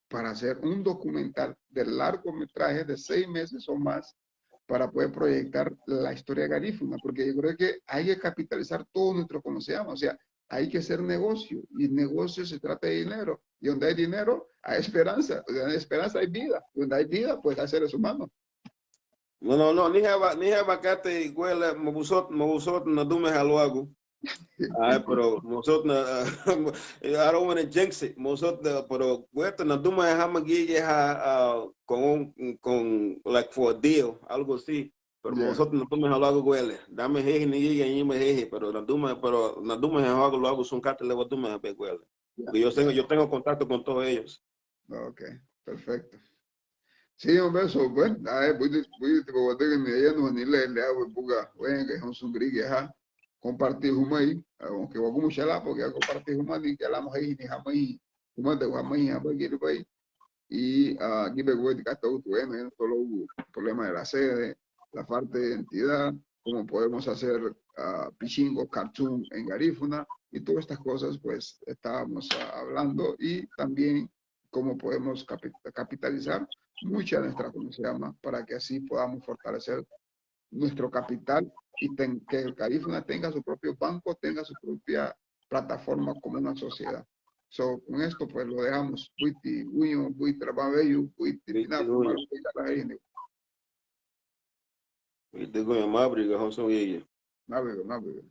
para hacer un documental de largometraje de seis meses o más para poder proyectar la historia garífuna, porque yo creo que hay que capitalizar todo nuestro conocimiento, o sea, hay que hacer negocio, y negocio se trata de dinero, y donde hay dinero, hay esperanza, donde hay esperanza hay vida, donde hay vida, pues hay seres humanos. No, no, no, nihein aban, nihein aban katei guentó le, mosu, mosu nadumeha luagu. Ay, pero mosu na, I don't wanna jinx it, mosu na, pero guentó nadumeha hama gigiha, ah, con un, con, like, for a deal, algo así. Pero mosu ti nadimurehóun luagu Google. Danme heihin ni giñe ñeinme heihin, pero nadimurehóun, pero nadimurehóun luagu sun katei le wadimurehabei Google. Porque yo tengo, yo tengo contacto con todos ellos. Ok, perfecto. Sí, hombre, eso, bueno, buiti, buiti wadügüni, ya no ni le, le abu buga, bueno, que son sun gürigia, ajá. Compartir humei, aunque wagumuchun lan, porque compartir humani, que hablamos ahí, ni hamei, humade hamei, hamei, Y ah, gíbegubei katei uguñe, bueno, ya no solo hubo problema de la sede, la falta de identidad, cómo podemos hacer ah, pichingo, cartoon en garífuna, y todas estas cosas, pues estábamos ah, hablando, y también cómo podemos capi- capitalizar mucha de nuestra, ¿cómo se llama? Para que así podamos fortalecer nuestro capital y ten- que Garífuna tenga su propio banco, tenga su propia plataforma como una sociedad. So, con esto, pues lo dejamos. Buiti guñoun, buiti rabanweyu, buiti binafu, buiti guñoun, buiti la gente. Buiti guñoun, mábriga, José Miguel. Mábriga, mábriga.